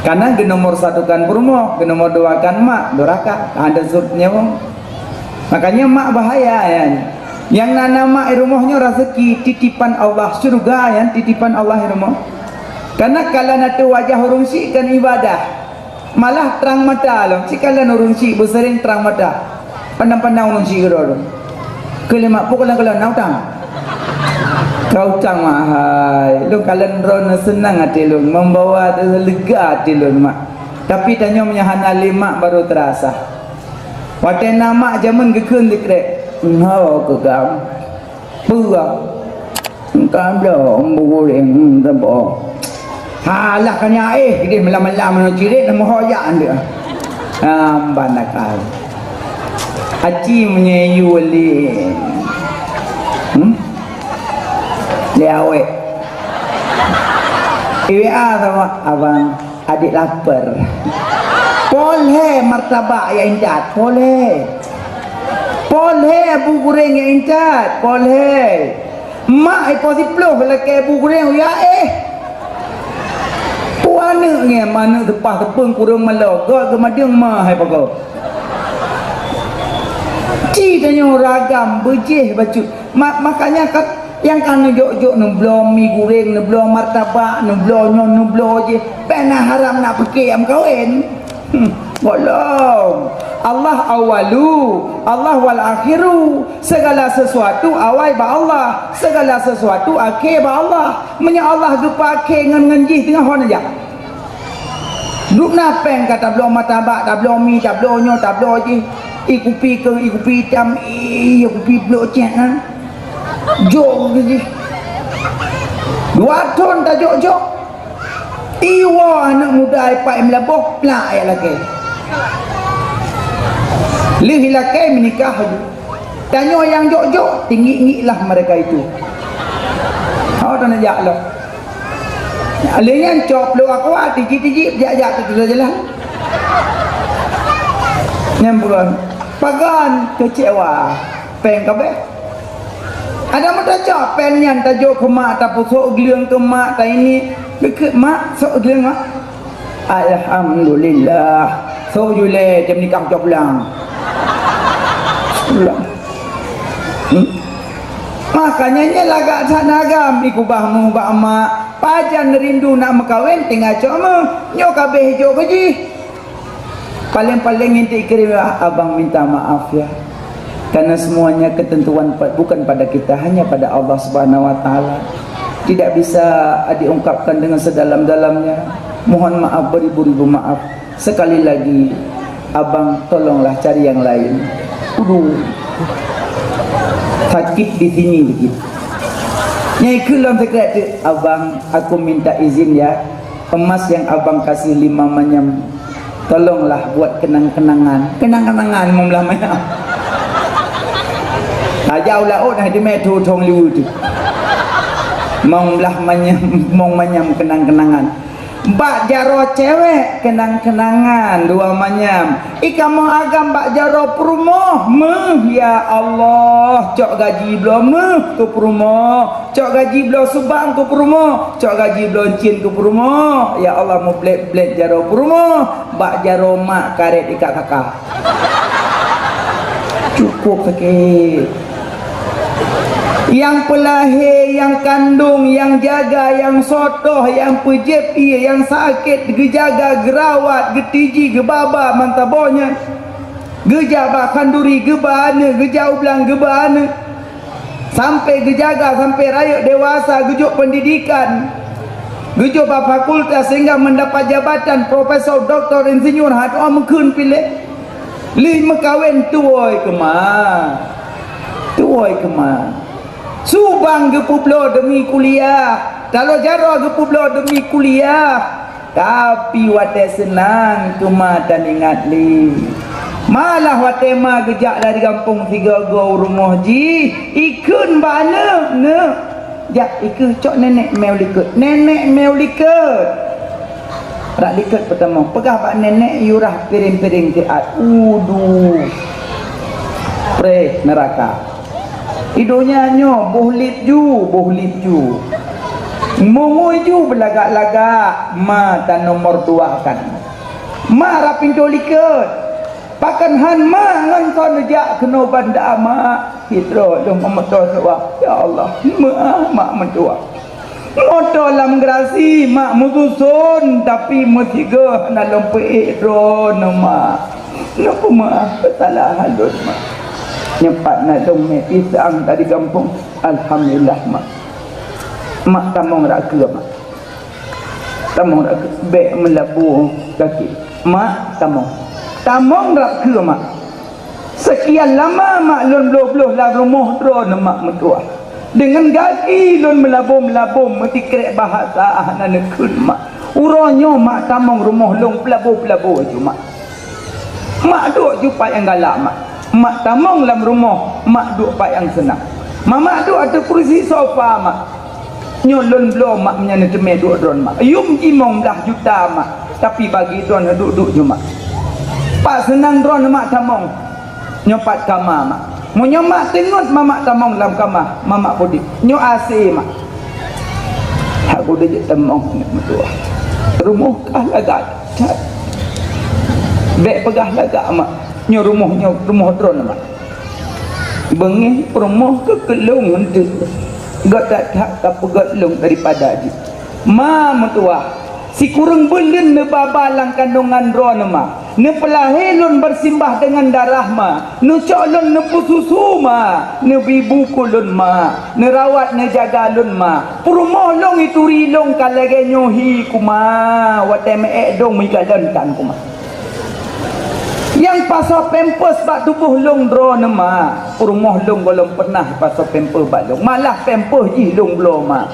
Kana geunomor satukan peurumoh, geunomor duakan mak, durhaka, hana seuôt nyawöng. Makanya mak bahaya nyan. Nyang na, na mak i rumoh nyoe raseuki titipan Allah, syeuruga nyan titipan Allah i rumoh. Karena kalon ateueh wajah ureueng syik kan ibadah. Malah trang mata lom, sikalon ureueng syik beuseuring trang mata. Pandang-pandang ureueng syik keudroe lom. Keu lé mak, peue kalon-kalon na utang? Ka utang mak hai. Lôn kalon droeneuh seunang até lôn, membawa lega até lôn mak. Tapi tanyoe meunyoe hana lé mak baru teurasa. Watèe na mak jameun geukheun sikrek, "Nyoe keu gam." "Peue?" "Ka bloe bu guréng saboh." "Halah ka nyan éh, idéh malam-malam nyoe cirét na meuhojak andeuh." Amban akal. Aci meunyoe yue lé. Hmm? Lé awék. I W A sama abang. Adék lapar. Polhé martabak jak intat, polhé. Polhé bu guréng jak intat, polhé. Mak ipo siploh lakèe bu guréng uyak éh. Peue aneuk ngieng, aneuk seupah seupeng kureueng malo, göt geumadeueng ma hai pagoe. Ci tanyoe ragam beujéh bacut. Ma-, makanya ka, nyang ka neujok-jok neubloe mi guréng, neubloe martabak, neubloe nyoe, neubloe jéh, pih na haram na peuké meukawen. Hmm, gohlom. Allah awalu, Allah wal akhiru. Segala sesuatu awai bak Allah, segala sesuatu akhé bak Allah. Meunyoe Allah geupeuakhé ngon, ngon jih teungoh hon jak. Dum na péng ka tabloe martabak, tabloe mi, tabloe nyoe, tabloe jih. Ie kupi keu, ie kupi itam, ie kupi blok cék na. Jok keu jih. Dua thon tajok-jok. Iwoe aneuk muda ipat meulaboh plak jak lakée. Lheueh lakée meunikah laju. Tanyoe nyang jok-jok, tinggik-nggik lah mereka itu. Oh, tanyoe jak lah. Lheueh nyan cok pluek aqua, tiji-tiji, jak-jak tu jalan. Nyan bukan. Pagan kecewa. Péng kabeh. Ada meutajak péng nyan tajok keu mak, tapusok gleueng keu mak, taini. Geukheun mak, sok gleueng mak. Alhamdulillah. Sok julée jam nikah ucok pulang. Pulang. Hmm? Makanya nyan lagak that na agam, ikubah mu bak mak. Pajan rindu nak meukawen, tinggai cok meuh. Nyoe kabeh jok keu jih. Paling-paling inti kirim, "Ah, abang minta maaf ya. Karena semuanya ketentuan pa-, bukan pada kita, hanya pada Allah Subhanahu wa Ta'ala. Tidak bisa diungkapkan dengan sedalam-dalamnya. Mohon maaf beribu-ribu maaf. Sekali lagi, abang tolonglah cari yang lain." Aduh. Sakit di sini begitu. Nyai keu lom sekret tu, "Abang, aku minta izin ya. Emas yang abang kasih lima manyam, tolonglah buat kenang-kenangan." Kenang-kenangan mong blah manyam. Aja ulah ot nah dimé tu thong liwu tu. Mong blah manyam, mong manyam kenang-kenangan. Bak jaroe cewek kenang-kenangan dua manyam. I kamoe agam bak jaroe peurumoh, meuh, ya Allah, cok gaji bloe meuh keu peurumoh. Cok gaji bloe subang keu peurumoh, cok gaji bloe encin keu peurumoh. Ya Allah, meublét-blét jaroe peurumoh, bak jaroe mak karet ikat saka. Cukup sakét. Nyang peulahé, nyang kandong, nyang jaga, nyang sotoh, nyang peujép ié, nyang sakét, geujaga, geurawat, geutiji, geubaba mantong boh nyan. Geujak bak khanduri, geuba aneuk, geujak u blang, geuba aneuk. Sampai geujaga, sampai rayeuk dewasa, geujok pendidikan. Geujok bak fakultas sehingga mendapat jabatan profesor, doktor, insinyur, hana meukeuen piléh. Lheueh meukawen tuwoe keuma. Tuwoe keuma. Subang geupeubloe demi kuliah, taloe jaroe geupeubloe demi kuliah. Tapi watée seunang teuma taningat lé. Malah watée ma geujak dari gampông sigoe-goe u rumoh jih, ikheun bak aneuk, "Neuk, jak ikeu cok nenek meu likot, nenek meu likot." Rak likot peutamong, peugah bak nenek yue rhah piréng-piréng siat. Udu. Preh neuraka. Di donya nyoe boh lét ju, boh lét ju. Mungui ju beulagak-lagak, ma tanomor dua kan. Ma rab pintoe likot. Pakon han ma ngon son neujak keunoe banda ma. Sidroe lôn meumoto sewa. Ya Allah, meuah mak meutuah. Moto lam gerasi mak meususon, tapi meusigoe hana lôn peuék droeneuh mak. Neupeumaaf keusalahan lôn mak. Nyoe pat na lôn mé pisang dari gampông. Alhamdulillah mak. Mak tamong rab keue mak. Tamong rab keue, bék meulabu gaki. Mak tamong. Tamong rab keue mak. Sekian lama mak lôn bloh-bloh lam rumoh droeneuh mak meutuah. Deungon gaki lôn meulaboh-meulaboh meusikrek bahasa hana neukheun mak. Uroe nyoe mak tamong rumoh lôn peulaboh-peulaboh ju mak. Mak duek ju pat nyang galak mak. Mak tamong lam rumoh, mak duek pat nyang seunang. Mamak duek ateueh kursi sofa mak. Nyoe lôn bloe mak meunyoe neuteumé duek droeneuh mak. Yum jimong blah juta mak, tapi bagi droeneuh duek-duek ju mak. Pat seunang droeneuh mak tamong. Nyoe pat kama mak. Meunyoe mak teungeut mamak tamong lam kama, mamak pudi. Nyoe asé mak. Hak kudu jeuet tamong aneuk meutuah. Rumoh kah lagak that. Bék peugah lagak mak. Nyoe rumoh, nyoe rumoh droeneuh mak. Beungéh peurumoh keu keulông eunteuk. Gét that-that ka peugét lông daripada jih. Ma meutuah, sikureueng buleuen neubaba lam kandongan droeneuh ma. Neupeulahé lôn beusimbah deungon darah ma, neucok lôn neupeususu ma, neubi bu keu lôn ma, neurawat neujaga lôn ma. Peurumoh lôn ituri lôn ka lagée nyoe hi ku ma, watée meu-ék dong meuigalon tan ku ma. Nyang pasoe pampers bak tuboh lôn droeneuh ma, peurumoh lôn gohlom peureunah pasoe pampers bak lôn, malah pampers jih lôn bloe ma.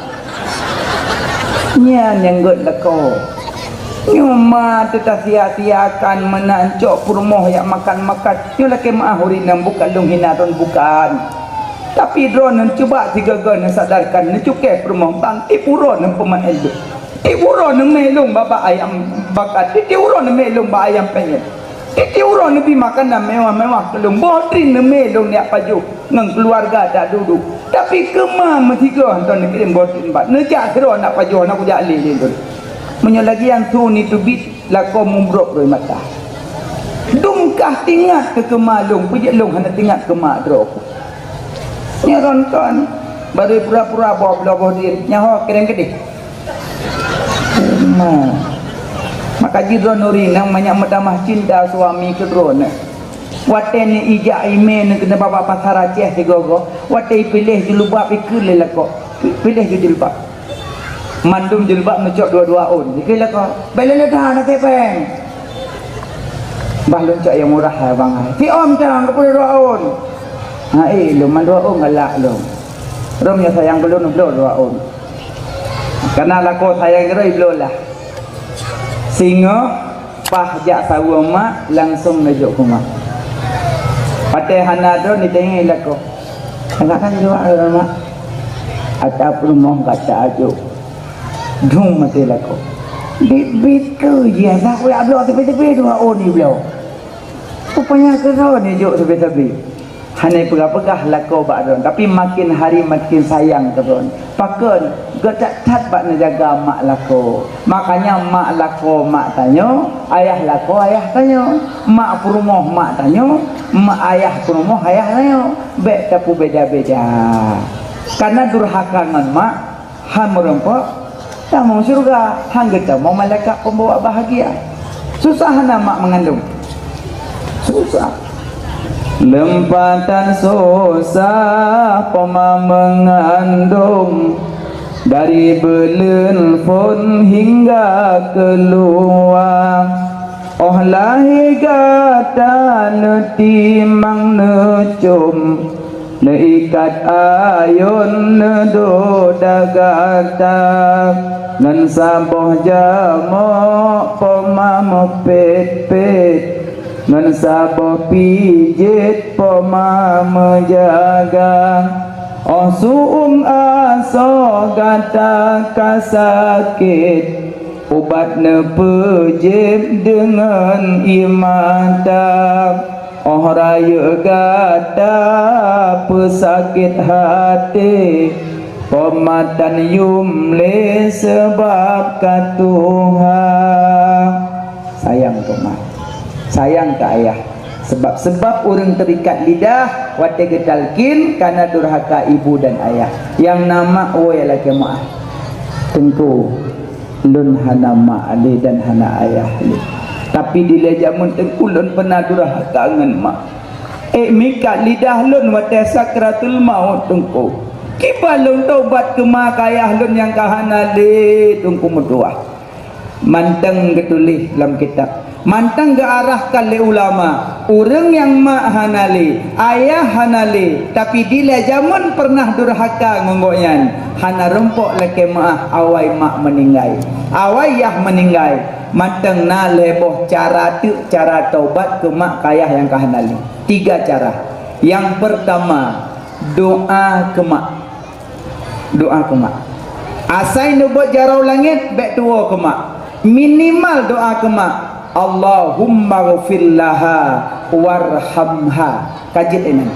Nyan nyang gét lakoe. Nyoe ma teuka sia-siakan meunan cok peurumoh jak makan-makan. Nyoe lakée meuáh ureuëng nyang bukan lôn hina droen bukan. Tapi droeneuh cuba sigoe-goe neusadarkan neucukée peurumoh bang tiep uroe neupeumeu'en lôn. Tiep uroe neumé lôn babah ayam baka, tiep uroe neumé lôn bak ayam penyet. Tiep-tiep uroe neubi makanan mewah-mewah keu lôn. Boh trin neumé lôn jak pajoh ngon keuluwarga taduek-duek. Tapi keu ma meusigoe hantom neukirém boh trin bat. Neujak sidroe nak pajoh, nak kujak lé lé lôn. Meunyoe lagée nyan su ni teubiet lakoe mubrok roi mata. Dum kah tingat keu keuma lôn, peujeuet lôn hana tingat keuma droe ku. Nyoe ron kon, bari pura-pura boh bloe boh trin, nyoe ho kirém keudeh. Ma. Maka jih droeneuh ureuëng nyang manyak meutamah cinta suami keu droeneuh. Watée neuijak imé neukeunong bak pasar Aceh sigoe-goe, watée ipiléh jilbab ikheun lé lakoe. Piléh jilbab. Mandum jilbab neucok dua-dua ôn. Ikheun lakoe. Bèk lé leuda na kepeng. Bah lôn cok nyang murah hai bang hai. Siom cang dua puluh dua ôn. Ha eh lôn mandua ôn galak lôn. Rom nyang sayang keu lôn bloe dua ôn. Kana lakoe sayang keudroe bloe lah. Singoh paih jak saweue mak langsong neujok keu mak. Watée hana droe nitanyong lakoe. Kadang-kadang jaweueb mak. Ata peurumoh gata ajok. Dum maté lakoe. Bit-bit keu jih asa kuyak bloe teupé-teupé dua ôn ni bloe. Rupanya keudroe neujok teupé-teupé. Hana peugah-peugah lakoe bak droen, tapi makin hari makin sayang keu droen. Pakon? Geuh that-that bak neujaga mak lakoe. Makanya mak lakoe mak tanyoe, ayah lakoe ayah tanyoe. Mak peurumoh mak tanyoe, mak ayah peurumoh ayah tanyoe. Bèk tapeubeda-beda. Kana durhaka ngon mak, han meurumpok tamong syeuruga, han geutamong malaikat pembawa bahagia. Susah hana mak mengandung. Susah. Leumpatan susah poma mengandung, dari beuleuen phon hingga keuluwa. Óh lahé gata neutimang neucom, neuikat ayôn neudoda gata, ngon saboh jamok poma meupet-pet, ngon saboh pijet poma meujaga. Óh su'uem asoe gata ka sakét, ubat neupeujieb deungon ié mata. Óh rayeuk gata peusakét haté, poma tanyum lé seubab ka tuha. Sayang keu mak, sayang keu ayah. Sebab-sebab ureuëng teurikat lidah watée geutalkin kana durhaka ibu dan ayah. Nyang na mak woe lakée meu'ah. Teungku, lôn hana mak lé dan hana ayah lé. Tapi dilée jameun teungku lôn peuna durhaka ngon mak. Ék mikat lidah lôn watée sakratul maut teungku. Kiban lôn tobat keu mak keu ayah lôn nyang ka hana lé teungku meutuah. Mantong geutuléh lam kitab. Mantong geuarahkan lé ulama, ureuëng nyang mak hana lé, ayah hana lé, tapi dilée jameun peureunah durhaka ngon gobnyan, hana rumpok lakée meu'ah awai mak meuninggai, awai yah meuninggai. Mantong na lhée boh cara teuk cara taubat keu mak keu ayah nyang ka hana lé. Tiga cara. Nyang peurtama, doá keu mak. Doá keu mak. Asai neubeuet jaroe langét, bèk tuwoe keu mak. Minimal doá keu mak. Allahummaghfir laha warhamha. Ka jeuet inan.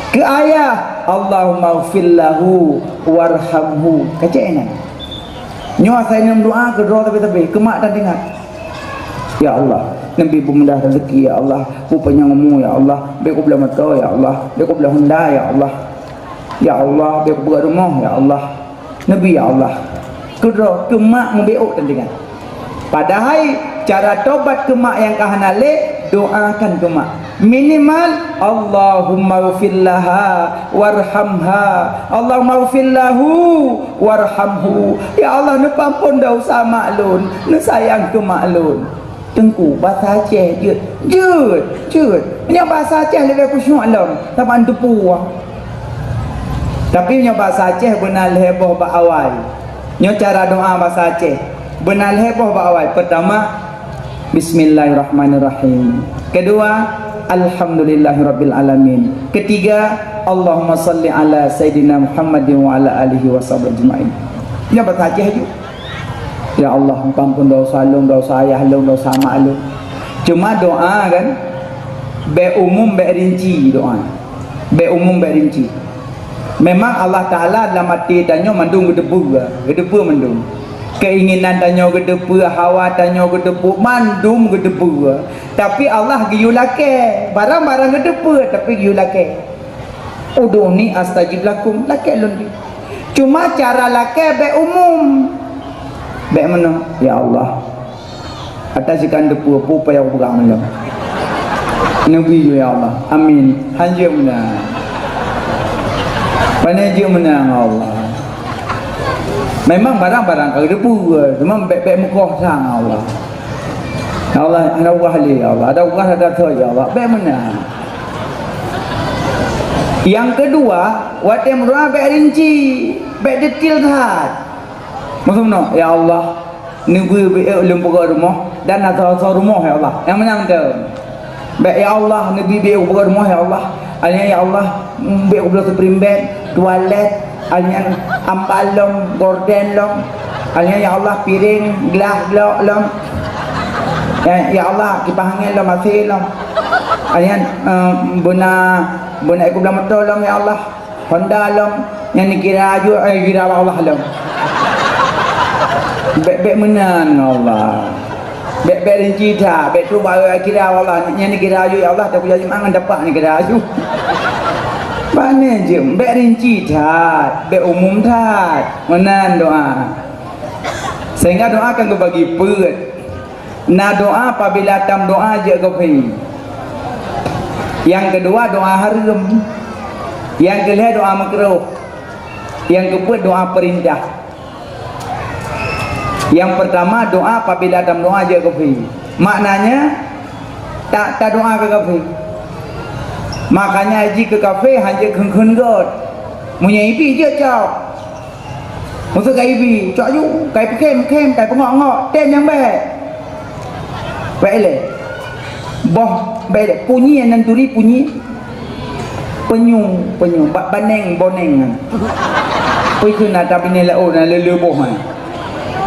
Keu ayah, Allahummaghfir lahu warhamhu. Ka jeuet inan. Nyoe asai nyoe doá keu droe tapi-tapi, keu mak dan ingat. Ya Allah, neubi beumudah rezeki, ya Allah, beupanyang umu, ya Allah, bèk kubloe moto, ya Allah, bèk kubloe honda, ya Allah. Ya Allah, bèk kubuka rumoh, ya Allah. Neubi, ya Allah. Keudroe, keu mak meubeuôt teuntèe. Padahai Cara tobat keu mak nyang ka hana lé, doakan keu mak. Minimal, "Allahummaghfir laha warhamha, Allahummaghfir lahu warhamhu." Ya Allah, neupeuampon desya mak lôn, neusayang keu mak lôn. Teungku, basa Aceh jeuet, jeuet, jeuet. Meunyoe basa Aceh leubeh khusyuk lom, saban teupeue. Tapi meunyoe basa Aceh beuna lhèe boh bak awai. Nyoe cara doa basa Aceh. Beuna lhèe boh bak awai. Peurtama, "Bismillahirrahmanirrahim." Kedua, "Alhamdulillahirabbil alamin." Ketiga, "Allahumma shalli ala sayyidina Muhammadin wa ala alihi wa sahbihi ajmain." Nyan basa Aceh ju. "Ya Allah, ampun dosa lôn, dosa ayah lôn, dosa mak lôn." Cuma doa kan, bèk umum, bèk rinci doa. Bèk umum, bèk rinci. Memang Allah Taala lam até tanyoe mandum geuteupeue, geuteupeue mandum. Keinginan tanyoe geuteupeue, hawa tanyoe geuteupeue, mandum geuteupeue. Tapi Allah geuyue lakèe, barang-barang geuteupeue, tapi geuyue lakèe. "Ud'uni astajib lakum," lakèe lôn. Cuma cara lakèe bèk umum. Bèk meunoe, "Ya Allah, ata sikan teupeue peue payah peugah malam." Neubi ju, "Ya Allah." Amin. Hanjeuet meunan. Pane jeuet meunan, ya Allah. Memang barang-barang ka geuteupeue, cuma bèk-bèk meukoh sang, ya Allah. Ya Allah, ada ubah lé, ya Allah. Ada ubah, ada thot, ya Allah. Bèk meunan. Nyang keudua, watèe meudoa bèk rinci, bèk detail that. Maksud meunoe, "Ya Allah, neubi beuet lôn peugöt rumoh dan asoe-asoe rumoh, ya Allah." Nyang meunan teuh. Bèk, "Ya Allah, neubi beuet peugöt rumoh, ya Allah." Alèh nyan, "Ya Allah, beuet keu bloe spring bed, toilet, alèh nyan amban lom, gorden lom. Alèh nyan, ya Allah, piréng, glah, glok lom. Ya, ya Allah, kipah angèn lom, AC lom. Alèh nyan, eh, beuna, beuna ék kublang moto lom, ya Allah. Honda lom, nyan neukira aju, eh, kira bak Allah lom." Bèk, bèk meunan ngon Allah. Bèk, bèk rinci that, bèk trok bak kira bak Allah. Nyan neukira aju, ya Allah, tapi jadi mangat dapat neukira aju. Pane jeuet, bèk rinci that, bèk umum that. Meunan doa. Sehingga doa kan geubagi peuet. Na doa apabila tameudoa jeuet keu kafé. Nyang keudua doa hareuem. Nyang keulhèe doa meukruh. Nyang keupeuet doa peurintah. Nyang peurtama doa apabila tameudoa jeuet keu kafé. Maknanya, ta-, tadoa keu kafé. Makanya jih keu kafé hanjeuet kheun-kheun göt. Meunyoe ibi jeuet cok. Meuseu ka ibi, cok aju, ka ipeukhém-khém, ka ipeungok-ngok, tem nyang bèk. Bèk ilèe. Boh, bèk ilèe. Punyi nan turi punyi. Penyu, penyu. Ba-, baneng, boneng. Peue kheun ata binéh laôt na lé-lé boh nyan.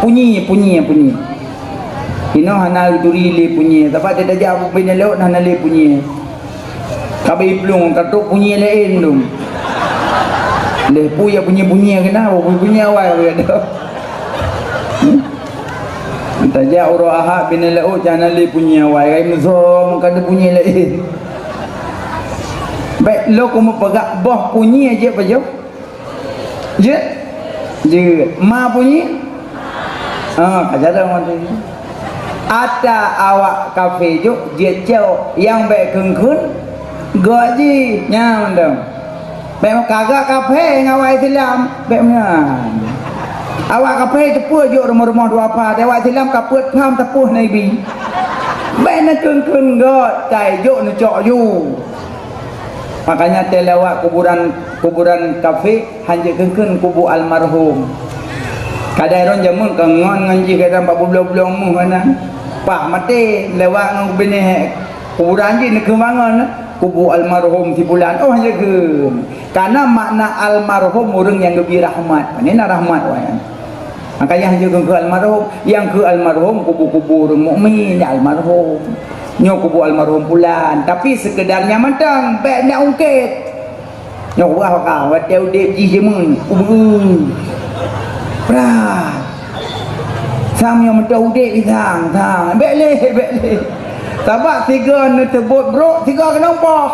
Punyi, punyi, punyi. Inoe hana turi lé punyi. Sabab tajak binéh laôt hana lé punyi. Ka beuiplong, ka trok punyi laén dum. Lheuh peue jak punyi-punyi keunan, punyi awai ka trok. Hmm? Tajak uroe Ahad binéh laôt, hana lé punyi awai, ka imeusom ka punyi laén. Bèk lôn keu meupeugah boh punyi jeuet pajoh. Jeuet? Jeuet. Ma punyi? Ha, ka jalan mantong. Ata awak kafé jok jeuet cok nyang bèk kheun-kheun göt jih. Nyan mantong. Bèk ka göt kafé ngon awak Islam. Bèk meunan. Awak kafé teupeue jok rumoh-rumoh dua pat. Awak Islam ka peuet pham teupeue Nabi. Bèk neukheun-kheun göt, kai jok neucok ju. Makanya teuh lewat kuburan, kuburan kafé, hanjeuet kheun-kheun kubu almarhum. Kadang droe jameun ka ngon ngon jih kadang bak bubloe-bubloe meuh na. Pah maté lewat ngon binéh kuburan jih neukheun bangon kubu almarhum si fulan. Oh, hanjeuet kheun. Karena makna almarhum ureueng nyang geubri rahmat. Ini na rahmat wayang. Makanya hanjeuet kheun keu almarhum, nyang keu almarhum kubu-kubu ureueng mukmin, ya almarhum. Nyoe kubu almarhum pulan, tapi sekedarnya mantong, bèk nak ungkét. Nyoe wah ka, watèe udép jih jameun, ubeue. Prah. Sang nyoe mantong udép jih sang, sang. Bèk lé, bèk lé. Sabab sigoe neuseubut brôk, sigoe keunong poh.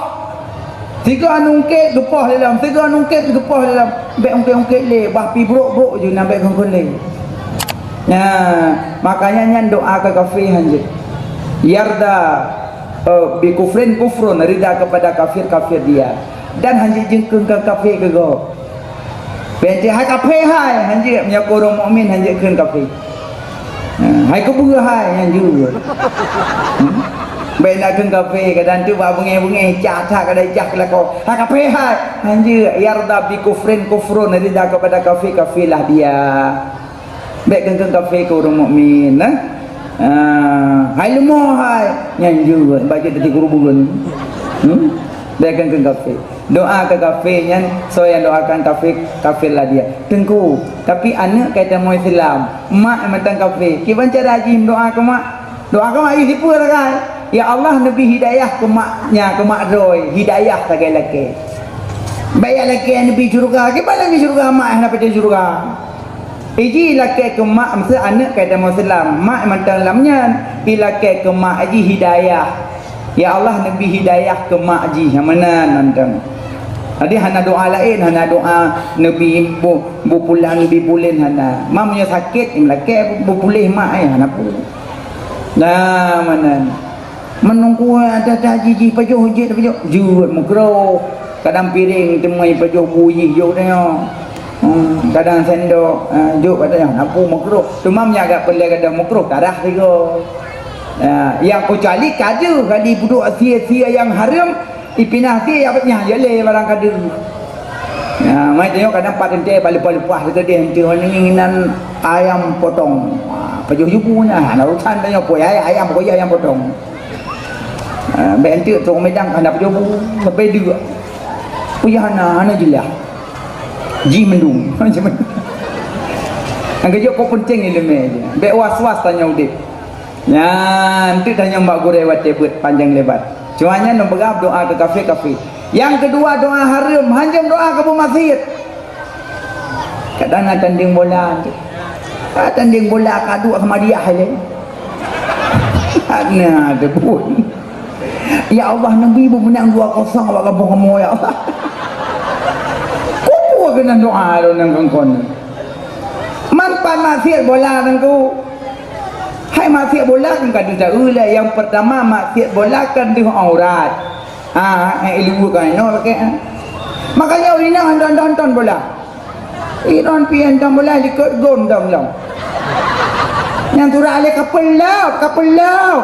Sigoe ungkét geupoh lé lom, sigoe ungkét geupoh lé lom. Bèk ungkét-ungkét lé, bah pi brôk-brôk ju na bèk kheun-kheun lé. Nah, makanya nyan doa keu kafé hanjeuet. Yarda, eh, bi kufrin kufrun, rida kepada kafir, kafir dia. Dan hanjeuet jeuet keu kafé keu gob. Bék jeuet hai kafé hai, hanjeuet meunyoe keu ureuëng mukmin hanjeuet keu kafé. Ha, hai keubeue hai, nyan jeuet. Hmm? Bék na keu kafé, kadang tu bak beungéh-beungéh, cah that kadang cah keulako. Hai kafé hai, hanjeuet yarda bi kufrin kufrun, rida kepada kafé, kafélah dia. Bék keu kafé keu ureuëng mukmin, eh? Ah, hai leumo hai, nyan jeuet bak jeuet teuti kurubeuen. Hmm? Bék keu kafé. Doa keu kafé nyan, soe nyang doakan kafé, kafélah dia. Teungku, tapi aneuëk ka tamong Islam, mak mantong kafé. Kiban cara jih doa keu mak? Doa keu mak jih sipeue sagai. Ya Allah, neubi hidayah keu mak nya, keu mak droe, hidayah sagai lakée. Bék jak lakée neubi syeuruga, kiban neubi syeuruga mak hana patéh syeuruga. Iji lakée keu mak, meuseu aneuëk ka tamong Islam, mak mantong lam nyan. Ilakée keu mak jih hidayah. Ya Allah, neubi hidayah keu mak jih, nyang meunan mantong. Jadi hana doa laén, hana doa neubi bu-, bu pulan, neubi pulen, hana. Mak meunyoe sakét, ilakée bu puléh mak, eh, hana peue. Nah, meunan. Meunungku ada-ada jih-jih pajoh jeuet, pajoh jeuet meukeurok. Kadang piréng teumai pajoh bu jih jok tanyoe. Hmm, kadang sendok, ah, jok kat tanyoe, na peue meukeurok. Cuma meunyo agak peulée kadang meukeurok, karah sigoe. Ah, nyang keucuali ka deuh, ka dipeuduek sie-sie nyang hareuem, ipinah sie, ya, nyan, ya lé barang ka deuh. Nah, mai tanyoe kadang pat teuntée, pat leupah-leupah teukeudeh, henteu nyan ayam potong. Ah, pajoh jih bu nyan, hana urusan tanyoe, pue ayam, ayam, pokoknya ayam potong. Ah, bék enteuk trok Medan ka hana pajoh bu, sampai deuek. Payah hana, hana jeulaih. Jih mendung. Nyang keujok kok peunteng ileumé jih. Bék was-was tanyoe udép. Nyan, enteuk tanyoe bak gurée watée beuet panjang lebat. Cuma nyan neupeugah doa keu kafé-kafé. Nyang keudua doa hareuem, hanjeuet doa keu beumaksiet. Kadang na tandeng bola. Ah, tandeng bola ka duek sama dia lé. Na teupeue. Ya Allah, neubi beumeunang dua kosong awak gampông kamoe, ya Allah. Kupeue keunan doa lôn nang kongkon. Man pat maksiet bola nangku. Hai maksiet bola kan ka deuh taeu lé. Nyang peurtama maksiet bola kan deuh aurat. Ha, eh, ilu kan inoe lakée, ha. Makanya ureuëng inong hantom-hantom bola. Iron pih hantom bola likot gôn dong lom. Nyang tura alé kapel lop, kapel lop.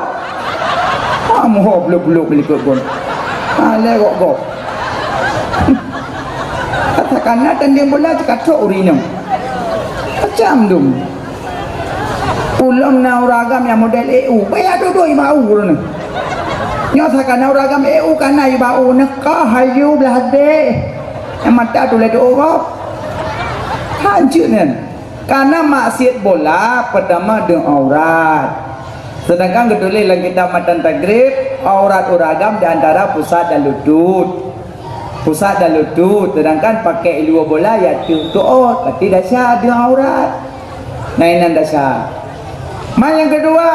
Ha, moho blok-blok likot gôn. Ha, lé gok-gok. Katakanlah tandeng bola teukatrok ureuëng inong. Macam dum. Ulôn na ureuëng agam nyang model E U, baya dua-dua iba u ureuëng nyoe. Nyoe saka na ureuëng agam E U kana iba u neuka hayu blah deh. Nyang mata tu lé dua gob. Hanjeuet nyan. Kana maksiet bola, peutama deuh aurat. Sedangkan geutuléh lam kitab matan tagrib, aurat ureuëng agam di antara pusat dan lutut. Pusat dan lutut, sedangkan pakai iluwa bola ya tu tuot, berarti dasar deuh aurat. Nah, inan dasar. Ma nyang keudua?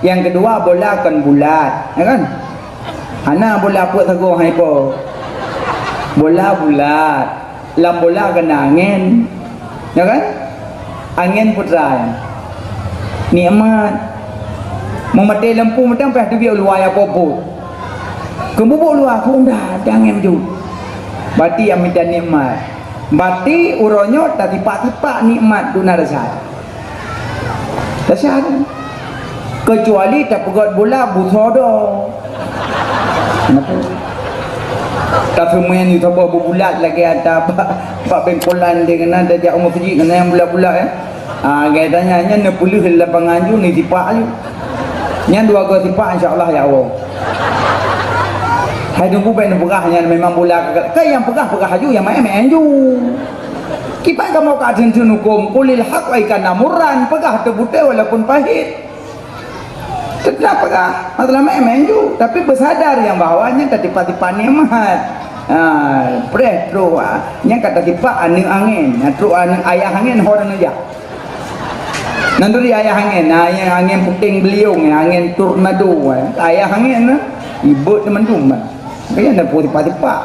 Nyang keudua bola kon bulat, ya kan? Hana bola peuet sagoe hai po. Bola bulat. Lam bola kena angén. Ya kan? Angén putra nyan. Nikmat. Meumaté lampu mantong payah teubiet luwa ya po-po. Keumbubuk luwa pun dah, dah angén ju. Bati nyang mita nikmat. Bati uroe nyoe tatipak-tipak nikmat duna rasa. Dasar. Kecuali tapeugöt bola busoe do. Kenapa? Taseumain di saboh bubulat lagèe ata bak, bak bengkolan dia kena tajak u meuseujid kena nyang bulat-bulat, eh. Ah, gaya tanya, nyan neupeuleuh lapangan ju, neutipak ju. Nyan dua go tipak, insya Allah ya Allah. Hai teungku bèk neupeugah nyan memang bola ka, ka nyang peugah, peugah ju, nyang maén, maén ju. Kiban kamoe ka theun-theun huköm, qulil haqq wa in kana murran, peugah teuh beutôi walaupun pahit. Teutap peugah, masalah maén-maén ju, tapi beusadar nyang bahwa nyan ka tipak-tipak nikmat. Ha, preh trok, ha, nyan ka tipak aneuk angén, ha, trok aneuk ayah angén ho dan neujak. Nan turi ayah angén, ha, nyang angén puténg beuliong, angén tornado, ha, ayah angén, ha, ibot teumandum, ha. Kaya na tipak-tipak.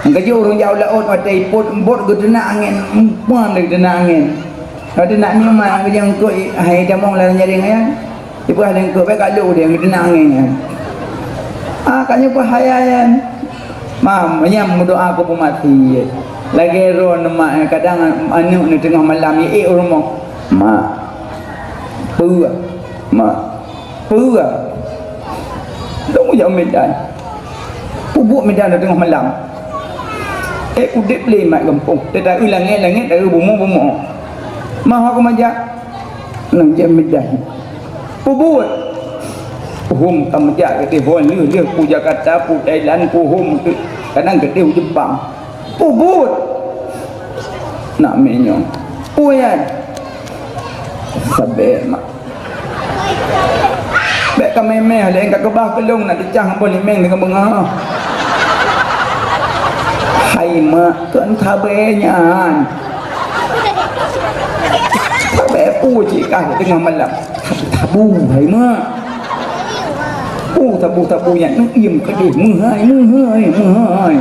Nyang keujeuet ureueng jak u laôt watèe ipot embot geuteunak angén, empan lé geuteunak angén. Watèe nak nyoe ma geujang eungkôt hai tamong lam jaréng ayah. Dipeugah lé eungkôt, "Bèk kalon udeb, geuteunang nyan." Ah, ka nyoe bahaya nyan. Mam, nyang meudoa keu peumati. Lagèe droeneuh mak, kadang aneuk neuh teungoh malam, ék u rumoh. "Mak, peue? Mak, peue?" Lôn jak meudan. Peue buet meudan teungoh malam? Ék udeb lé mak gampông. Teuta eu langèt-langèt, teuta eu bumoe-bumoe. "Mak, ho keumeujak?" Nang jak meudan. Peue buet? "Hom ka meujak keudéh, hom lheueh-lheueh pu Jakarta, pu Thailand, pu hom keu, kadang keudéh u Jepang." "Peue buet?" "Nak mé nyoe." "Peue nyan?" "Sabé, Mak." "Bèk ka mé-mé lé, ka keubah keu lôn, nak teucah boh limeng deungon beungoh." "Hai mak, kon sabé nyan. Sabé peue cit kah teungoh malam?" "Sabu-sabu, hai mak." "Peue sabu-sabu nyan?" "Neuiem keudéh, meuhai, meuhai, meuhai."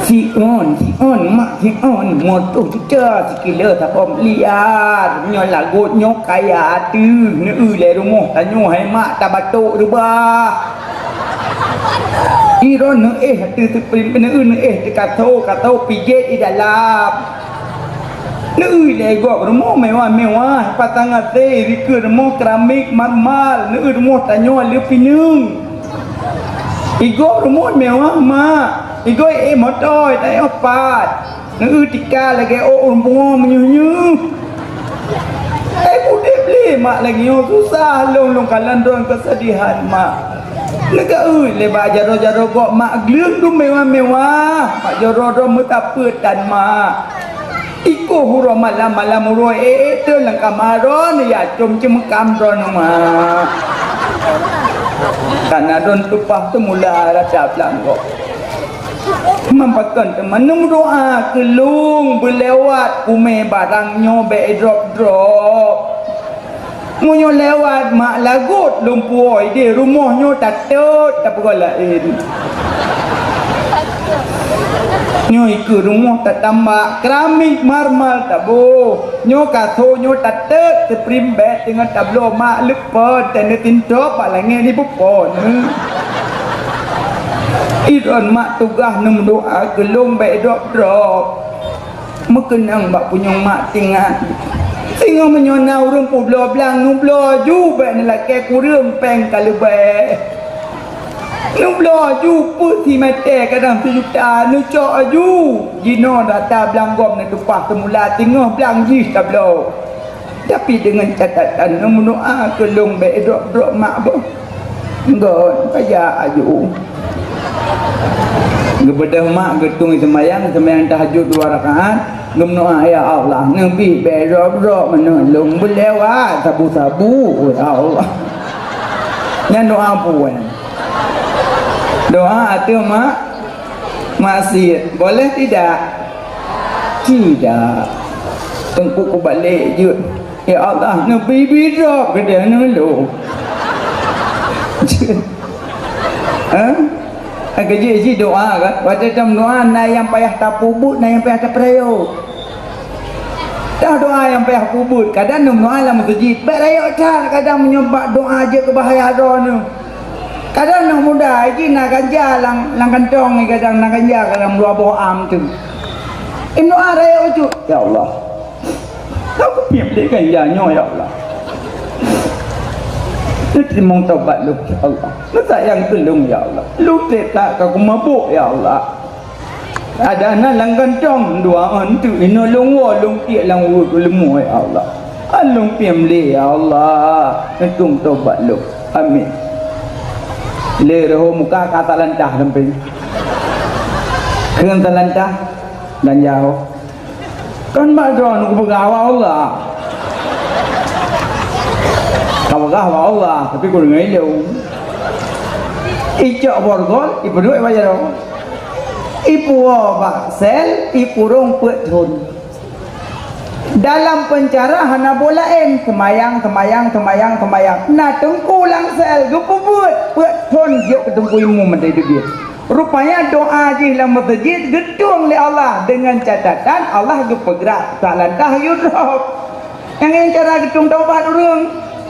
"Siôn, siôn, mak, siôn. Moto juta sikilo saboh miliar. Nyoe lagot nyoe kaya ateueh. Neueu lé rumoh tanyoe, hai mak, tabatok reubah." Droeneuh neuéh ateueh Supreme, neueu neuéh teuh kaso, kaso pijét di dalam. Neueu lé gob rumoh mewah-mewah, pasangan sé, dikeue rumoh keramik marmal, neueu rumoh tanyoe le pineung. Igob rumoh mewah, mak. Igob éh moto, tayue pat. Neueu tika lagèe ôk ureueng pungo meunyoh-nyoh. Éh, udeb lé mak lagèe nyoe, susah lôn, lôn kalon droen keusedihan mak. Neuka eu lé bak jaroe-jaroe gob mak gleueng dum mewah-mewah. Mak jaroe droe meusapeue tan mak. Ikoh uroe malam-malam uroe ék-ék teuh lam kama droeneuh ya com ceumeukam droeneuh mak. Kana droen tumpah teumula rasa blang gob. Meupakan teuma neumeudoa keu lôn beulewat umé barang nyoe bèk drop-drop. Meunyoe lewat mak lagot lôn puwoe idéh rumoh nyoe tatot tapeugah laén. Nyoe ikeue rumoh tatambak, keramik marmal taboh. Nyoe kaso nyoe tatot, Supreme bed deungon tabloe mak leupon, teuneuk tintop bak langét ipuphon. Idon mak tugaih neumeudoa keu lôn bèk drop-drop. Meukeunong bak punyueng mak tingat. Singoh meunyoe na ureueng peubloe blang, neubloe ju bèk neulakèe kureueng péng ka leubeh. Neubloe ju peuet simeter kadang sijuta, neucok aju. Jinoe rata blang gob neutumpah seumula, teungoh blang jih tabloe. Tapi deungon catatan, neumeudoa keu lôn bèk drop-drop mak boh. Ngon, pajak aju. Geubeudôh mak geutueng seumayang, seumayang tahajud dua rakaat, geumeudoa, "Ya Allah, neubi bèk drop-drop meunan lôn beulewat sabu-sabu, ya Allah." Nyan doa peue nyan? Doa ateueh mak, maksiet. Boleh tidak? Tidak. Teungku kubalek jeuet. Ya Allah, neubi-bi droe keudeh neulôn. Ha? Keujeuet jih doa kan? Watèe tameudoa, na nyang payah tapeubuet, na nyang payah tapeurayeuk. Dah doa nyang payah peubuet, kadang neumeudoa lam meuseujid. Bèk rayeuk that, kadang meunyoe bak doa jeuet keu bahaya droeneuh. Kadang aneuk muda jih na ganja lam, lam kantong, kadang na ganja kadang dua boh am tu. Imeudoa rayeuk bacut, "Ya Allah, aku piep lé ganja nyoe, ya Allah. Neuteurimong tobat lôn, ya Allah. Neusayang keu lôn, ya Allah. Lôn trép that ka kumabök, ya Allah." Ada na lam kantong dua ôn tu, inoe lôn woe lôn tiek lam ureueng leumo, ya Allah. Along piem lé, ya Allah. Neuteurimong tobat lôn. Amin. Lé reuhô muka ka talantah sampéng. Kheun talantah dan jaweueb. Kan bak droeneuh kupeugah bak Allah. Ka peugah bak Allah, tapi kudeungoe ilôn. Icok borgol, ipeuduek bak jaroe. Ipuwoe bak sel, ikurong peuet thon. Dalam penjara hana boh laén, seumayang, seumayang, seumayang, seumayang. Na teungku lam sel, geupeubuet peuet thon jeuet keu teungku imum mantong teubiet. Rupanya doa jih lam meuseujid geutueng lé Allah deungon catatan Allah geupeugrak talantah yue drob. Nyang nyan cara geutueng tobat ureueng.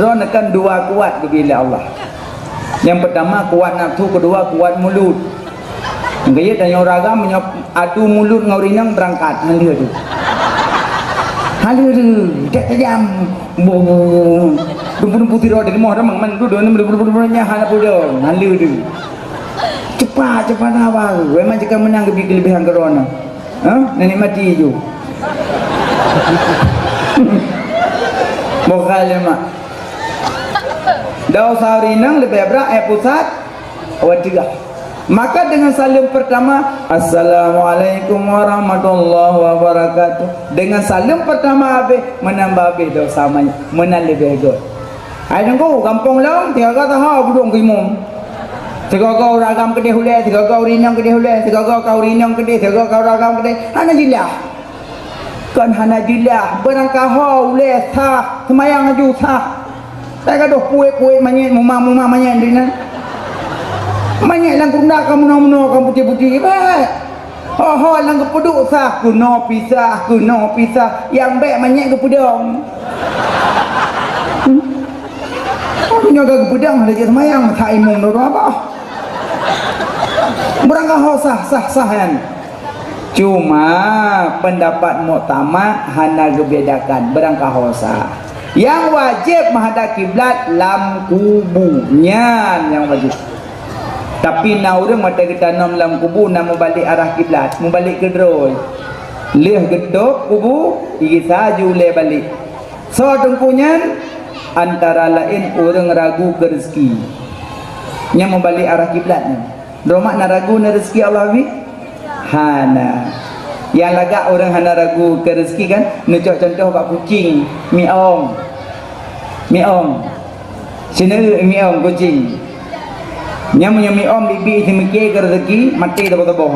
Droeneuh kan dua kuat geubri lé Allah. Nyang peutama kuat nafsu, keudua kuat mulut. Geuyue tanyoe ureueng agam meunyoe adu mulut ngon ureueng inong beurangkat, hana lé adu. Hana lé adu, jak tajam. Dumpuk-dumpuk sidroe di rumoh ramang man dudoe nem dudoe hana peue, hana lé adu. Cepat, cepat na baru. Memang jika menang lebih kelebihan corona. Ha? Nenek mati ju. Bohal ya mak. Dah usah rinang lebih berat eh pusat. Awak cegah. Maka dengan saleuem pertama, "Assalamualaikum warahmatullahi wabarakatuh." Dengan saleuem pertama habéh, meunan bah habéh dosa manyét, meunan leubeh göt. Hai teungku, gampông lom, tiga-tiga taha gudong keu imum. Tiga-tiga ureueng agam keudeh ulèe, tiga-tiga ureueng inong keudeh ulèe, tiga-tiga ka ureueng inong keudeh, tiga-tiga ka ureueng agam keudeh. Hana jeulaih. Kon hana jeulaih, beurangkaho ulèe sah, seumayang laju sah. Ka gadôh puet-puet manyét, mumang-mumang manyét di nan. Manyét lam keurunda ka meunoe-meunoe, ka putéh-putéh, bèk. Ho-ho lam geupeuduek sah, keunoe pih sah, keunoe pih sah. Nyang bèk manyét geupeudong. Hmm. Meunyoe ka geupeudong, laju seumayang, masa imum dua-dua bah. Beurangkaho sah, sah, sah nyan. Cuma pendapat muktamad hana geubedakan, beurangkaho sah. Nyang wajéb meuhadap kiblat lam kubu, nyan nyang wajéb. Tapi na ureueng watèe geutanom lam kubu na meubalek arah kiblat, meubalek keudroe. Lheueh geutôb kubu, jigisa ju ulèe balek. Soe teungku nyan? Antara laén ureueng ragu keu reuzeki. Nyang meubalek arah kiblat nyan. Droe mak na ragu na reuzeki Allah bri? Hana. Nyang lagak ureueng hana ragu keu reuzeki kan? Neucok cuntoh bak kucing, miong. Miong. Sineuk miong kucing. Nyan meunyoe miong bibi seumiké keu reuzeki, maté saboh-saboh.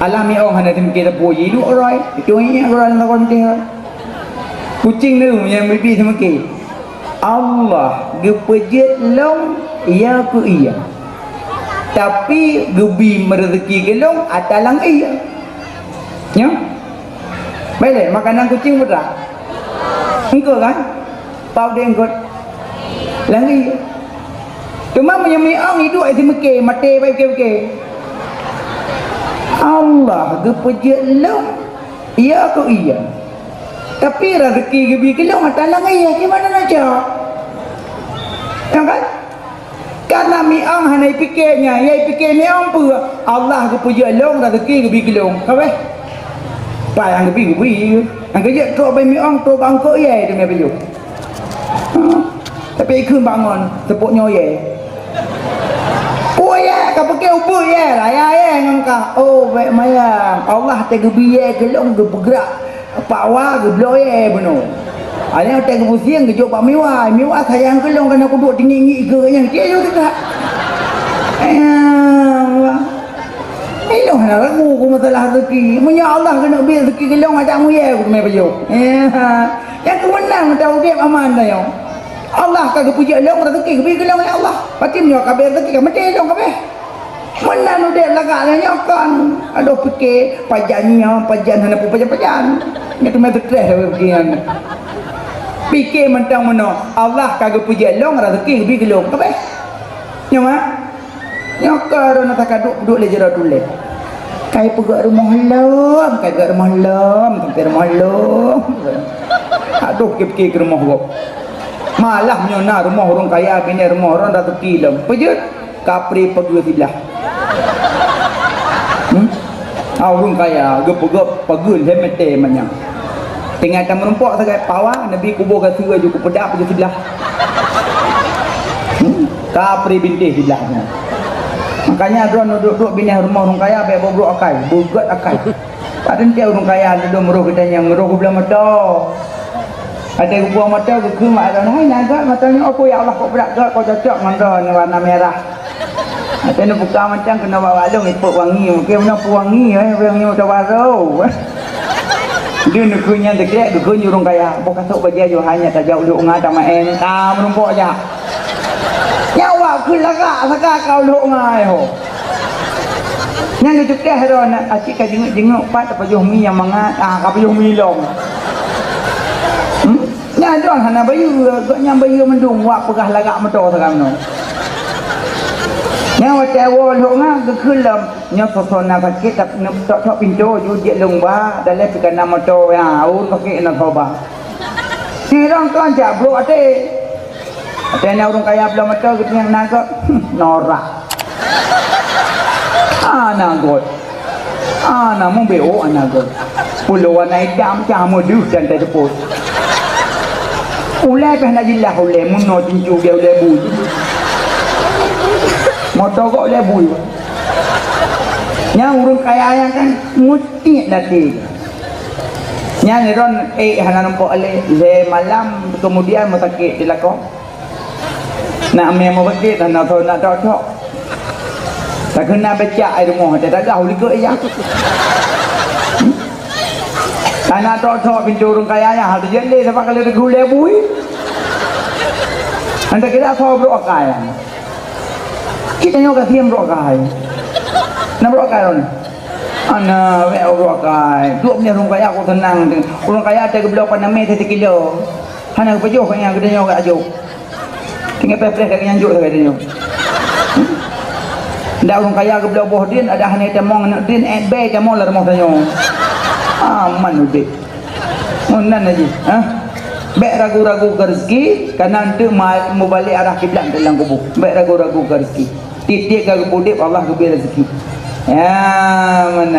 Alah miong hana seumiké sapeue, jiduek rhoi, itu nyan rhoi lam saboh teuh. Kucing neu nyang bibi seumiké. Allah geupeujeuet lôn, ya keu iya. Tapi geubi meureuzeukii keu lôn ata lam iya. Nyoe? Baik lé, makanan kucing peue? Eungkôt kan? Pau di eungkôt. Lam iya. Teuma meunyoe miong iduek di meuké, maté baik pike-pike. Allah geupeujeuet lôn, ya keu iya. Tapi rezeki geubi keu lôn ata lam iya, di mana na cok? Ya kan? Karena miong hana ipike nyan, ya ipike miong peue? Allah geupeujeuet lôn rezeki geubi keu lôn. Ka beh? Pai nyang geubi, geubi. Nyang keujeuet trok bak miong, trok bak eungkôt, ya, itu meubayeue. Ha. Tapi ikheun bangon, seupôt nyoe, ya. Peue ya, ka pike ubeut ya, raya ya ngon kah. Oh, bèk mayang. Allah teuh geubi ya keu lôn geupeugrak. Pak Wa geubloe bunoe. Aneuk teuh geupusieng geujok bak Miwa. Miwa sayang keu lôn, kana kuduek teungiek-ngiek keu nyan. Cit yue teuka. Eh, Allah. Ilôn hana ragu keu masalah rezeki. Meunyoe Allah keuneuk bri rezeki keu lôn, adak muye keu teumé pajoh. Eh, ha. Nyang keumeunang meuta udeb aman tanyoe. Allah ka geupeujeuet lôn rezeki, geubri keu lôn ya Allah. Pati meunyoe ka bri rezeki, ka maté lôn ka beh. Meunan udeb lagak lagèe nyoe kon. Adoh pike, pajan nyoe, pajan hana peue pajan-pajan. Nyoe teuma stress lagèe pike nyan. Pike mantong meunoe, Allah ka geupeujeuet lôn rezeki geubri keu lôn. Ka beh. Nyoe mak. Nyoe ka droeneuh ka duek, duek lé jaroe tulèe. Kai peugöt rumoh lom, kai peugöt rumoh lom, sampai rumoh lom. Adoh pike-pike keu rumoh gob. Malah meunyoe na rumoh ureueng kaya, binéh rumoh droen rezeki lom. Peujeuet? Kapri peugöt siblah. Hmm? Ah, ureueng kaya, geupeugöt peugöt lhèe meter manyang. Teungoh tameurumpok sagai pawa, Nabi kubu gaseue ju kupeudap ju siblah. Hmm? Kapri bintéh siblah nyan. Makanya droen duek-duek binéh rumoh ureueng kaya bèk bobrok akai, beugöt akai. Padahai tiep ureueng kaya ladôm roh geutanyoe, roh geubeula moto. Watèe geupeue moto, geukheun bak droeneuh, "Hai, na göt moto nyoe, oh, peue ya Allah, kok brat göt, kok cocok ngon droeneuh warna merah." Watèe neubuka macam keunoe bak balong, ipot wangi, mungken meunoe peuwangi, eh, wangi moto barô. Di neukheun nyan teukrek, geukheun ureueng kaya, boh kasôk bajèe Yohana tajak u Lhok Nga tamaén, ka meurumpok jak. Nyan awak kheun lagak sagai ka u Lhok Nga, eh, ho. Nyan geucukéh droeneuh, aci ka jingeuet-jingeuet pat tapajoh mi nyang mangat, ah, ka pajoh mi lom. Hmm? Nyan droen hana bayeue, gobnyan bayeue mandum wak peugah lagak moto sagai nyoe. Nyan watèe woe lhok nyan geukheun lom, nyoe soe-soe na sakét, tak-, neuk tok-tok pintoe, jeuet lôn ba, daleh pih ka na moto, ya, ureueng sakét na soe ba. Nyan droen kon jak brok até. Watèe na ureueng kaya bloe moto geutanyoe na göt, hmm, norak. Hana göt. Hana meubeuk hana göt. Pulo warna itam cah meudeuh dan teuseupôt. Ulèe pih hana jeulaih ulèe, meunoe cincu gèt ulèe bui. Moto göt ulèe bui. Nyang ureuëng kaya nyan kan mutik lati. Nyan ron eh hana nampak lé, lé malam kemudian meusakét di lakoe. Nak mé meubeutit hana tho nak tok-tok. Takheuna becak ai rumoh teuh tagah ulikot iya. Hana tok-tok pintoe ureuëng kaya nyan hana teujeuet lé sabab ka lheueh teugulée bui. Hana kira tho brok akai. Kita nyoe ka siem brok akai. Na brok akai lôn. Ana wék brok akai. Duek meunyoe ureuëng kaya ku tenang. Ureuëng kaya teuh geubloe panamé teuh sikilo. Hana geupajoh keu nyan geutanyoe geuajoh. Tinggai preh-preh kaki nyan jok sagai tanyoe. Ndak ureuëng kaya geubloe boh din, ada hana tamong aneuk din, eh, bèe tamong lam rumoh tanyoe. Aman udép. Meunan aja, ha? Bèk ragu-ragu keu rezeki, karena eunteuk ma-, mubalek arah kiblat dalam kubu. Bèk ragu-ragu keu rezeki. Tiep-tiep ka geupeu udép, Allah geubri rezeki. Ya, meunan.